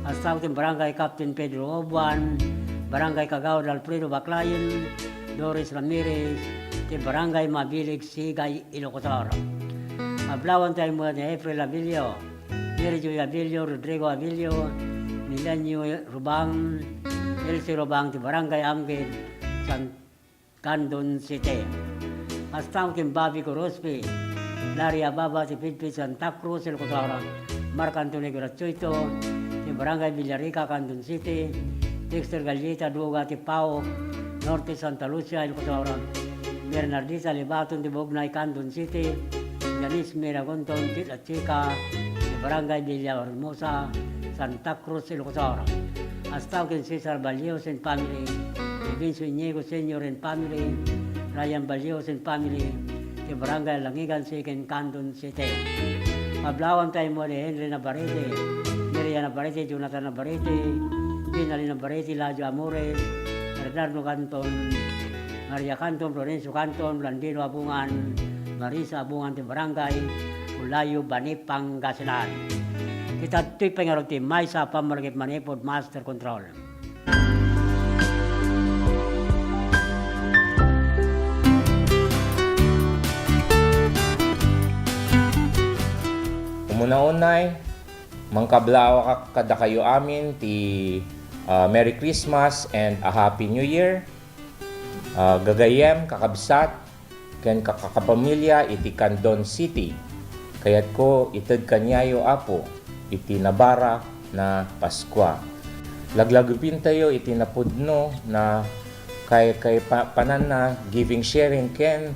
kasta ti Barangay Captain Pedro Obuan, Barangay Kagawad Alfredo Baclayon, Doris Ramirez, ti Barangay Mabilig, Sigay, Ilocos Sur. Kablawanta met ni April Abilio, Mary Joy Abilio, Rodrigo Abilio, Milenio Rubang, Elsie Rubang ti Barangay Amgid, San Candon City. Kasta ken Bobby Corospi, Larry Ababa ti Pidpid, Santa Cruz, Ilocos Sur, Marc Antonio Gratuito ti Barangay Villarica, Candon City, Dexter Gallita Duga ti Paok, Norte Santa Lucia, Ilocos Sur, Bernardita Libaton ti Bugnay, Candon City, Janice Miragonton ti Chica, ti Barangay Villahermosa, Santa Cruz, Ilocos Sur. Kasta ken Cesar Ballios and family, Vincio Inigo Senior and family, Ryan Ballios and family, ti Barangay Langigan, Second Candon City. Kablawanta met ni Henry Navarrete, Miriam Navarrete, Jonathan Navarrete, Ginaline Navarrete, Ladio Amores, Bernardo Canton, Maria Canton, Florencio Canton, Blandino Abungan, Marisa Abungan ti Barangay Ulayo, Bani, Pangasinan. Ket adtoy pay ngarud ti maysa a pammalagip manipud master control. Umuna unay, mangkablawak kadakayo amin ti, ah, Merry Christmas and a Happy New Year. Ah, gagayyem, kakabsat, ken kakapamilya iti Candon City. Kayatko ited kaniayo, Apo, iti nabarak a Paskua. Laglagipentayo iti napudno a kay, kay pa-, pananna, giving, sharing, ken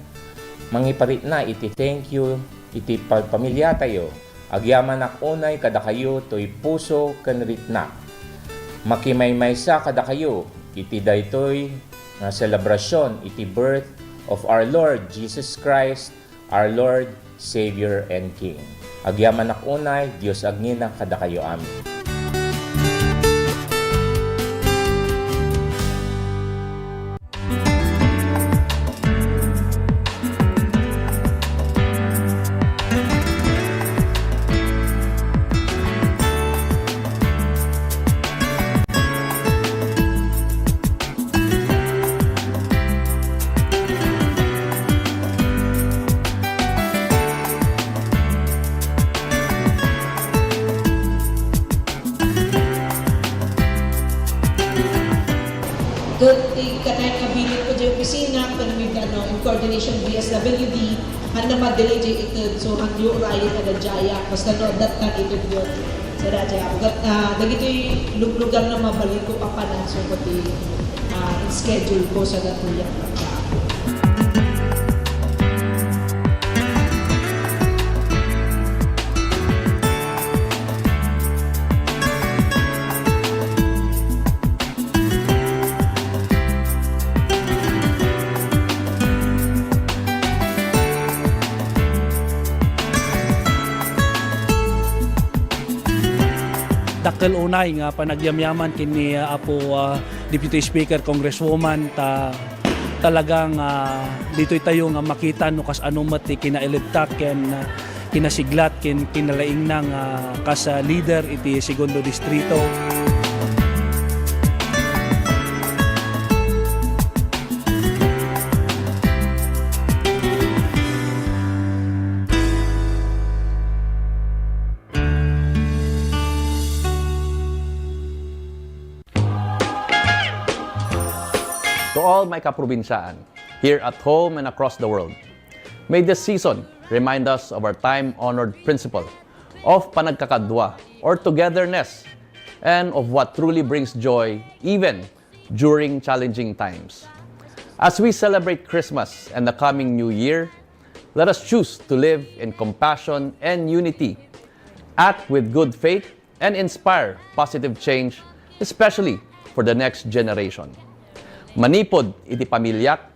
mangiparitna iti thank you iti pa-, pamiliatayo. Agyamanak unay kadakayo toy puso ken ritnak. Makimaymaysa kadakayo iti daytoy nga selebrasion iti birth of our Lord Jesus Christ, our Lord, Savior, and King. Agyamanak unay, Dios agngina kadakayo amin. Ket ti katay nga bilit ko diay opisina, ken with, ano, in coordination with D S W D, haan a ma-delay diay ited, so haan yo urayen a daydiay, basta no, adda ti ited yo. Saan diay, Apo. Ket, ah, dagitoy luglugar nga mabalinko a panan, so, ket ti, ah, in schedule ko sa daytoy a Kel unay nga panagyamyaman ken ni, ah, Apo, ah, Deputy Speaker, Congresswoman, ta talagang, ah, ditoy tayo nga makita no kasano met ti kinailibtak ken, ah, kinasiglat ken kinalaingna nga kas, ah, leader iti Segundo Distrito. To all my kaprobinsyaan, here at home and across the world, may this season remind us of our time-honored principle of panagkakadua or togetherness and of what truly brings joy even during challenging times. As we celebrate Christmas and the coming New Year, let us choose to live in compassion and unity, act with good faith, and inspire positive change, especially for the next generation. Manipud iti pamiliak,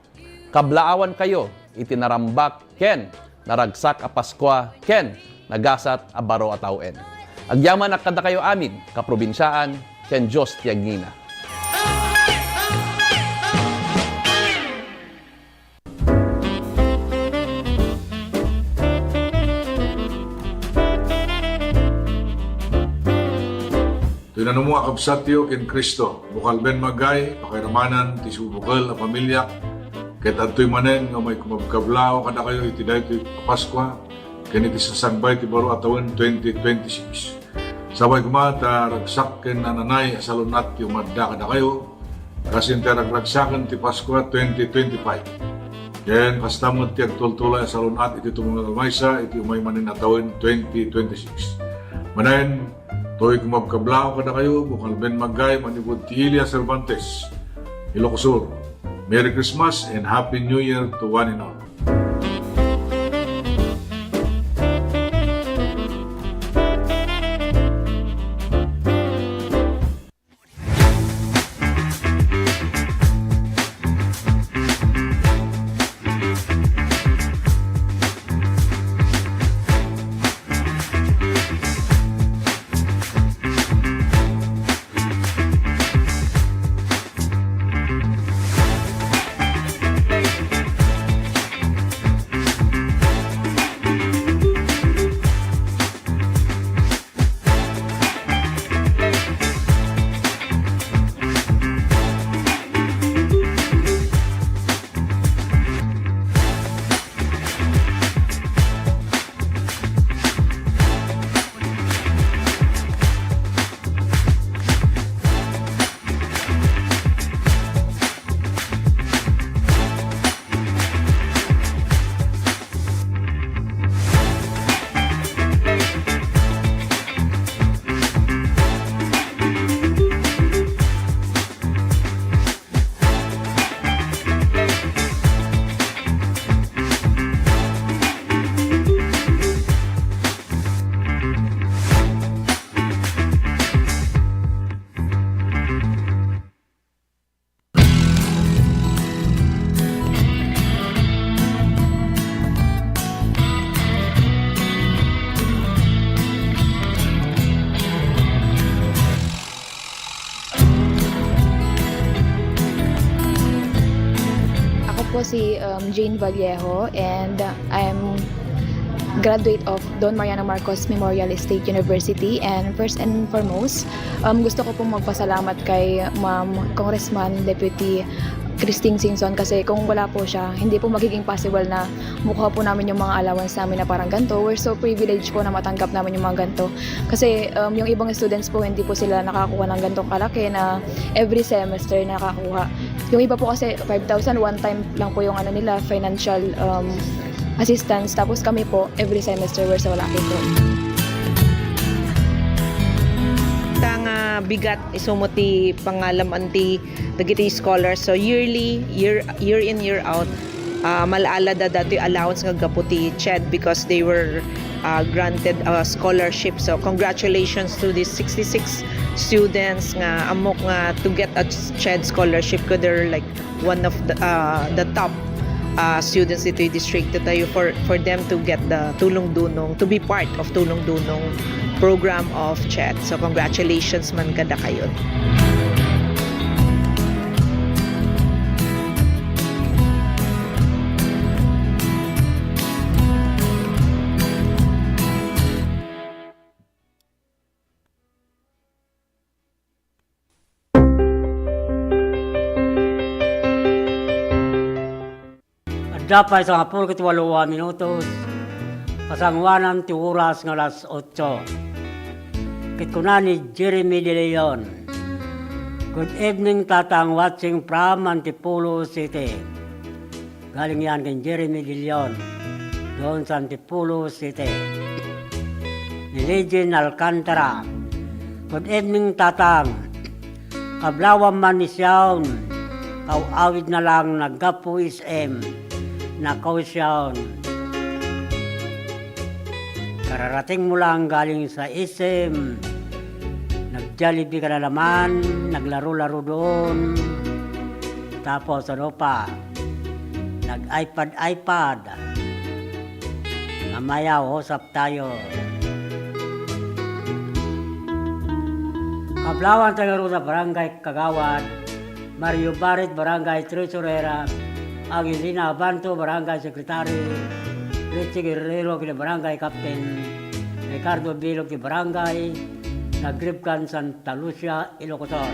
kablaawankayo iti narambak ken naragsak a Paskua ken nagasat a baro a tawen. Agyamanak kadakayo amin, kaprobinsyaan, ken Dios ti agngina. Toy nanumo a kabsatyo ken Cristo, bukel ben magay, pakairamanan ti subukel a pamiliak, ket adtoy manen nga umay kumabkablaaw kadakayo iti daytoy a Paskua ken iti sasangbay ti baro a tawen twenty twenty-six. Sapay koma ta ragsak ken nananay a salun-at ti umadda kadakayo, kas iti ragragsaken ti Paskua twenty twenty-five. Ken kasta met ti agtultulay a salun-at iti tumungag a maysa iti umay manen a tawen twenty twenty-six. Manen, toy kumabkablaaw kadakayo, bukel ben magay manipud ti Ilia Cervantes, Ilocos Sur. Merry Christmas and Happy New Year to one and all. Ako po si, um, Jane Vallejo, and I'm graduate of Don Mariano Marcos Memorial State University. And first and foremost, um, gusto ko pong magpasalamat kay Ma'am Congressman Deputy Christine Singson, kasi kung wala po siya, hindi po magiging possible na makuha po namin yung mga allowance namin na parang ganito. We're so privileged po na matanggap namin yung mga ganito. Kasi, um, yung ibang students po, hindi po sila nakakuha ng ganitong kalaki na every semester nakakuha. Yung iba po kasi, five thousand, one time lang po yung ano nila, financial, um, assistance. Tapos kami po, every semester, we're so lucky po. Ta nga bigat, isu met ti pangalam-an ti dagiti scholars. So yearly, year, year in, year out, ah, mal-ala da datoy allowance nga gapu ti CHED because they were, ah, granted a scholarship. So congratulations to these sixty-six students nga ammok nga to get a CHED scholarship, ko they're like one of the, ah, the top, uh, students ditoy distrito tayo for, for them to get the Tulong Dunong, to be part of Tulong Dunong program of CHED. So congratulations man kadakayo. Adda pay sangapulo ket walo a minutos, kasangoanan ti oras nga alas otso. Ket kuna ni Jeremy De Leon, "Good evening, Tatang, watching from Antipolo City." Galing yan ken Jeremy De Leon, doon sa Antipolo City. Ni Legend Alcantara, "Good evening, Tatang. Kablawam man ni Siaon, kaw-awid na lang naggapu S M. Nakaw Siaon. Kararating mo lang galing sa S M. Nag-Jollibee ka na naman, naglaro-laro doon. Tapos ano pa? Nag-iPad-iPad. Mamaya, usap tayo." Kablawan tayo ro sa Barangay Kagawad, Mario Barit, Barangay Tresurera, Angelina Abanto, Barangay Secretary, Richie Guerrero, kini Barangay Captain, Ricardo Bilog, ti Barangay Nagribkan, Santa Lucia, Ilocos Sur.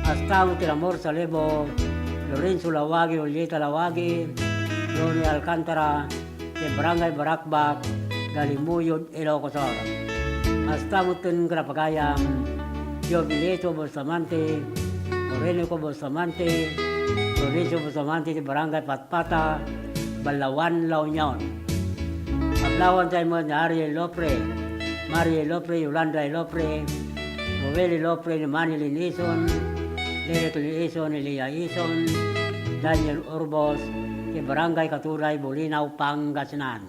Hasta met ti Amor Salibo, Lorenzo Lawagi, Julieta Lawagi, Ronnie Alcantara, ti Barangay Barakbak, Galimuyod, Ilocos Sur. Hasta met ken kinapagayam, Jovelito Bustamante, Orenico Bustamante, Dionisio Bustamante ti Barangay Patpata, Balaoan, La Union. Kablawan tayo met ni Ariel Lopre, Marie Lopre, Yolanda Lopre, Roel Lopre, ni Manny Linison, Derek Linison, Elia Ison, Daniel Urbos, ti Barangay Katuray, Bolinao, Pangasinan.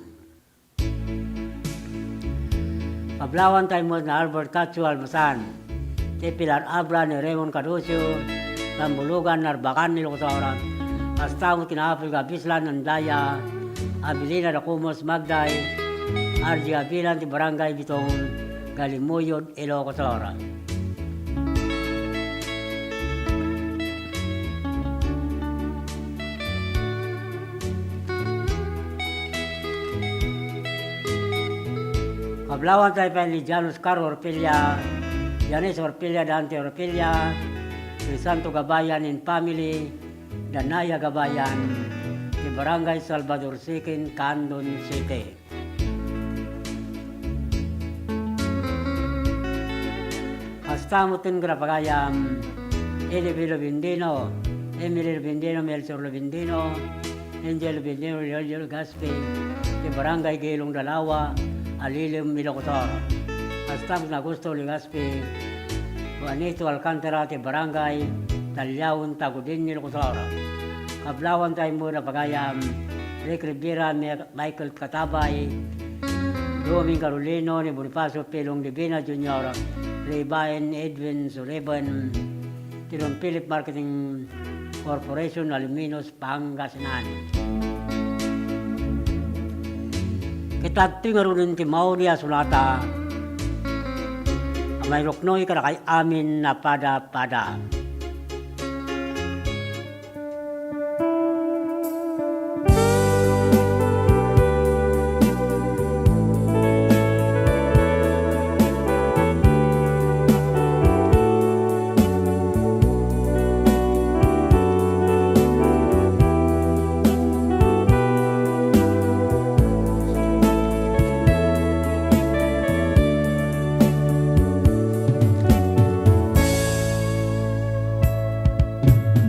Kablawan tayo met ni Albert Cacho Almasan, ti Pilar Abra, ni Raymond Caducio, Tambulugan, Narbacan, Ilocos Sur. Hasta met kina Apil Gabislan, Andaya, Abilina Dacumus, Magday, R J Abilan, ti Barangay Bitong, Galimuyod, Ilocos Sur. Kablawan tayo pay ni Jan Oscar Orpilla, Janice Orpilla, Dante Orpilla, Crisanto Gabayan and family, Danaya Gabayan, ti Barangay Salvador Second, Candon City. Hasta met ken kinapagayam, Eddie Lobendino, Emily Lobendino, Melchor Lobendino, Angel Lobendino, Leonel Legaspi, ti Barangay Gelong Dalawa, Alilem, Ilocos Sur. Hasta met ni Augusto Legaspi, Juanito Alcantara, ti Barangay Taliaon, Tagudin, Ilocos Sur. Kablawan tayo met kinapagayam, Rick Rivera, Mi-, Michael Katabay, Doming Carolino, ni Bonifacio Pilong Divina Junior, Ribain Edwin Sullivan, ti Don Philip Marketing Corporation, Alaminos, Pangasinan. Ket adtoy ngaruden ti mauli a sulata a mairuknoy kadakay amin a pada-pada.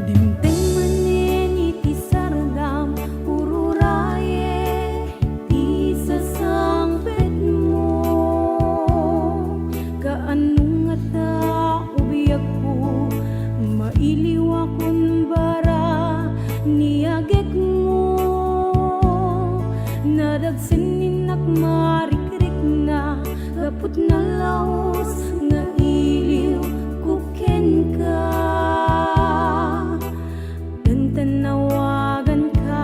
Dimteng manen iti sardam, ururaye ti sasangpetmo. Kaano ngata ubiagko, mailiwakon bara ni agekmo. Nadagsen ni innak marikrikna, gapu ta nalaus nga iliwko kenka. Tantan nawaganka,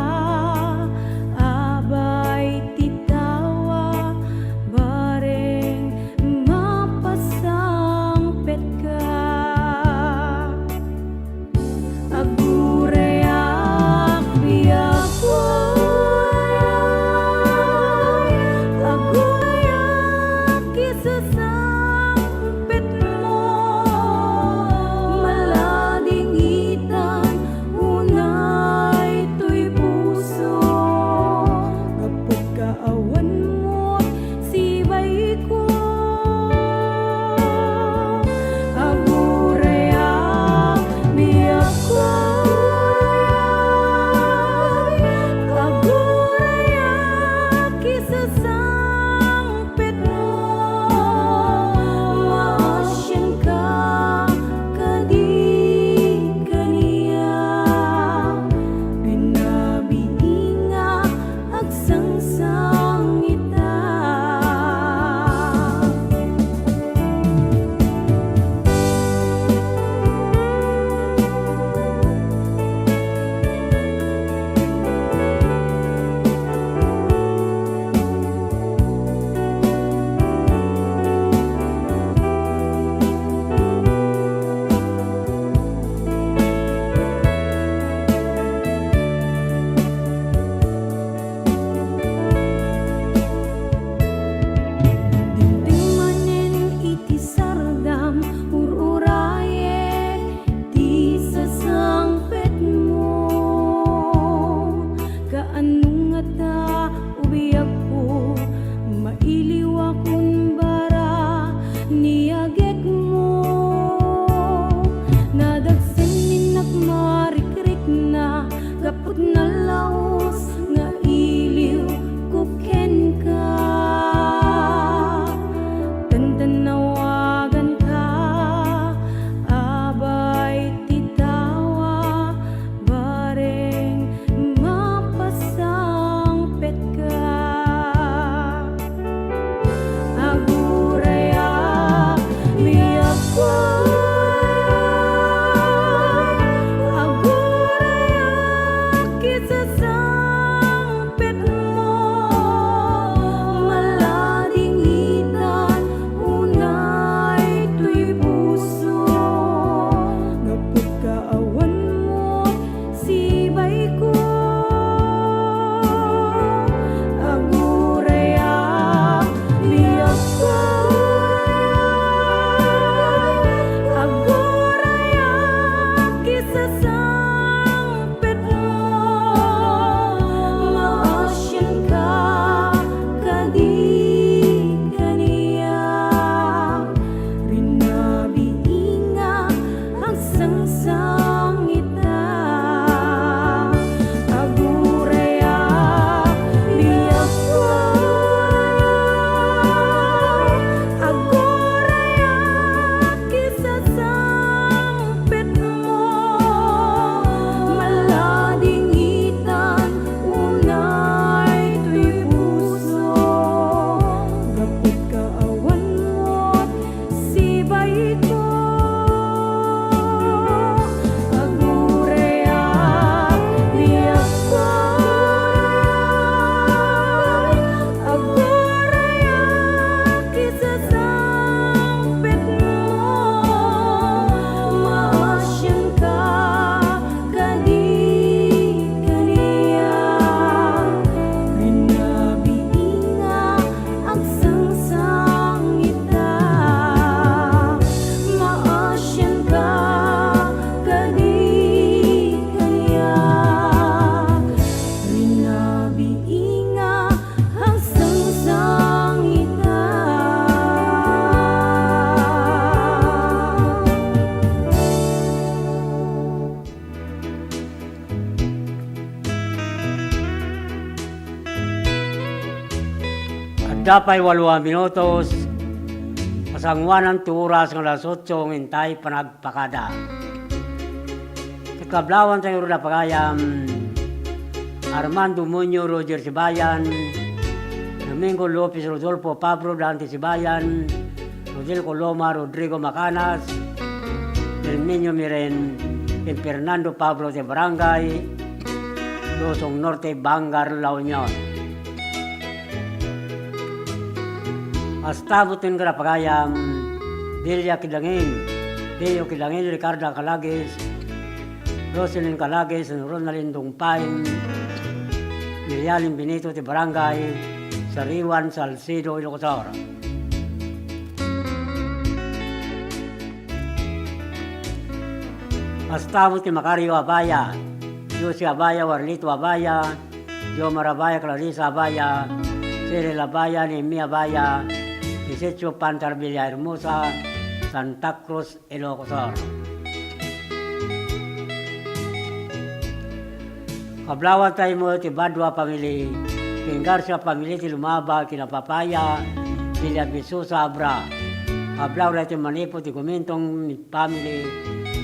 Ta ubiagko, mailiwakon bara ni agekmo. Nadagsen ni nakmarikrikna, gaput nalaus nga iliwko kenka. Tantannawaganka, abay ti tawa, bareng mapasangpetka. Agurayak, biagko. Agurayak, kisasangpetmo. Maladingitan unay toy puso. Gaput ka awan mo sibaiko. Agurayak, biagko. Agurayak, kisasangpetmo. Maasianka kadi kaniak. Rinabii nga agsangsang ita. Agurayak, biagko. Agurayak, kisasangpetmo. Maladingitan unay toy puso. Gaput ka awan mo sibaiko. Agurayak, biagko. Agurayak, kisasangpetmo. Maasianka kadi kaniak. Rinabii nga agsangsang ita. Maasianka kadi kaniak. Rinabii nga agsangsang ita. Adda pay walo a minutos, pasangoanan ti oras nga alas otso nga intay panagpakada. Ket kablawanta, runa pagayam, Armando Muñoz, Roger Sibayan, Domingo Lopez, Rodolfo Pablo, Dante Sibayan, Rodel Coloma, Rodrigo Macanas, Herminio Miren, ken Fernando Pablo ti Barangay Luzon Norte, Vanguard, La Union. Kasta met ken, runa pagayam, Delia Kidangin, Deo Kidangin, Ricarda Calagis, Roselyn Calagis, Ronaldin Dongpain, Mirialin Benito ti Barangay Sariwan, Salcedo, Ilocos Sur. Kasta met ni Macario Abaya, Josie Abaya, Warlito Abaya, Jomar Abaya, Clarissa Abaya, Cyril Abaya, Nehemia Abaya, Isetio Pantar Villahermosa, Santa Cruz, Ilocos Sur. Kablawanta met ti Badua family, ken Garcia family ti Lumaba, Kinapapaya, Villa Visosa, Abra. Kablawanta ti manipud ti Gumintong family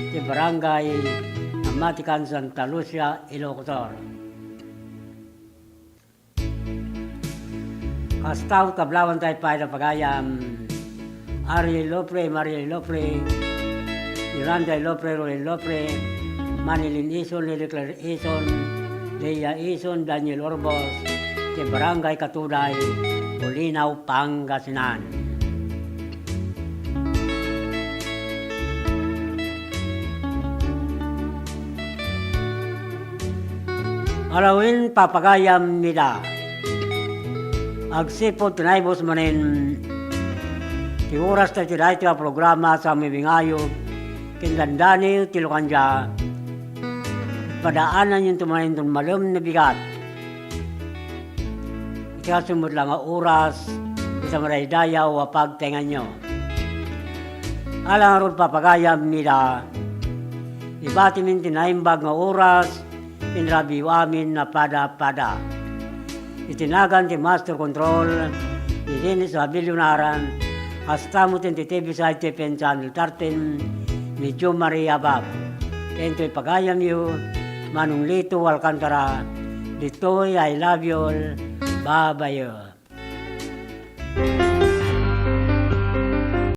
ti Barangay Namatican, Santa Lucia, Ilocos Sur. Kasta met kablawanta pay, runa pagayam, Ariel Lofre, Mariel Lofre, Yolanda Lofre, Roel Lofre, Manilin Ison, Lily Claire Ison, Leia Ison, Daniel Orbos, ti Barangay Katuday, Bolinao, Pangasinan. Alawen, papagayam, mida. Agsipud ti naibus manen ti oras tayo ti daytoy a programa, sa mibingayo ken dandani ti lukandia, padaananyonto manen ti malem nga bigat. Siasino met la nga oras, ita madaydayaw a pagtaenganyo. Ala ngarud papagayam ida, ibatimin ti naimbag nga oras, inrabiyo amin a pada-pada. Iti nagan ti Master Control, ni Dennis Abilio Naran, kasta met ti T V side T P N Channel thirteen, ni Jo Maria Bab. Ken toy pagayamyo, Manong Lito Alcantara, ditoy I love you all. Babayo.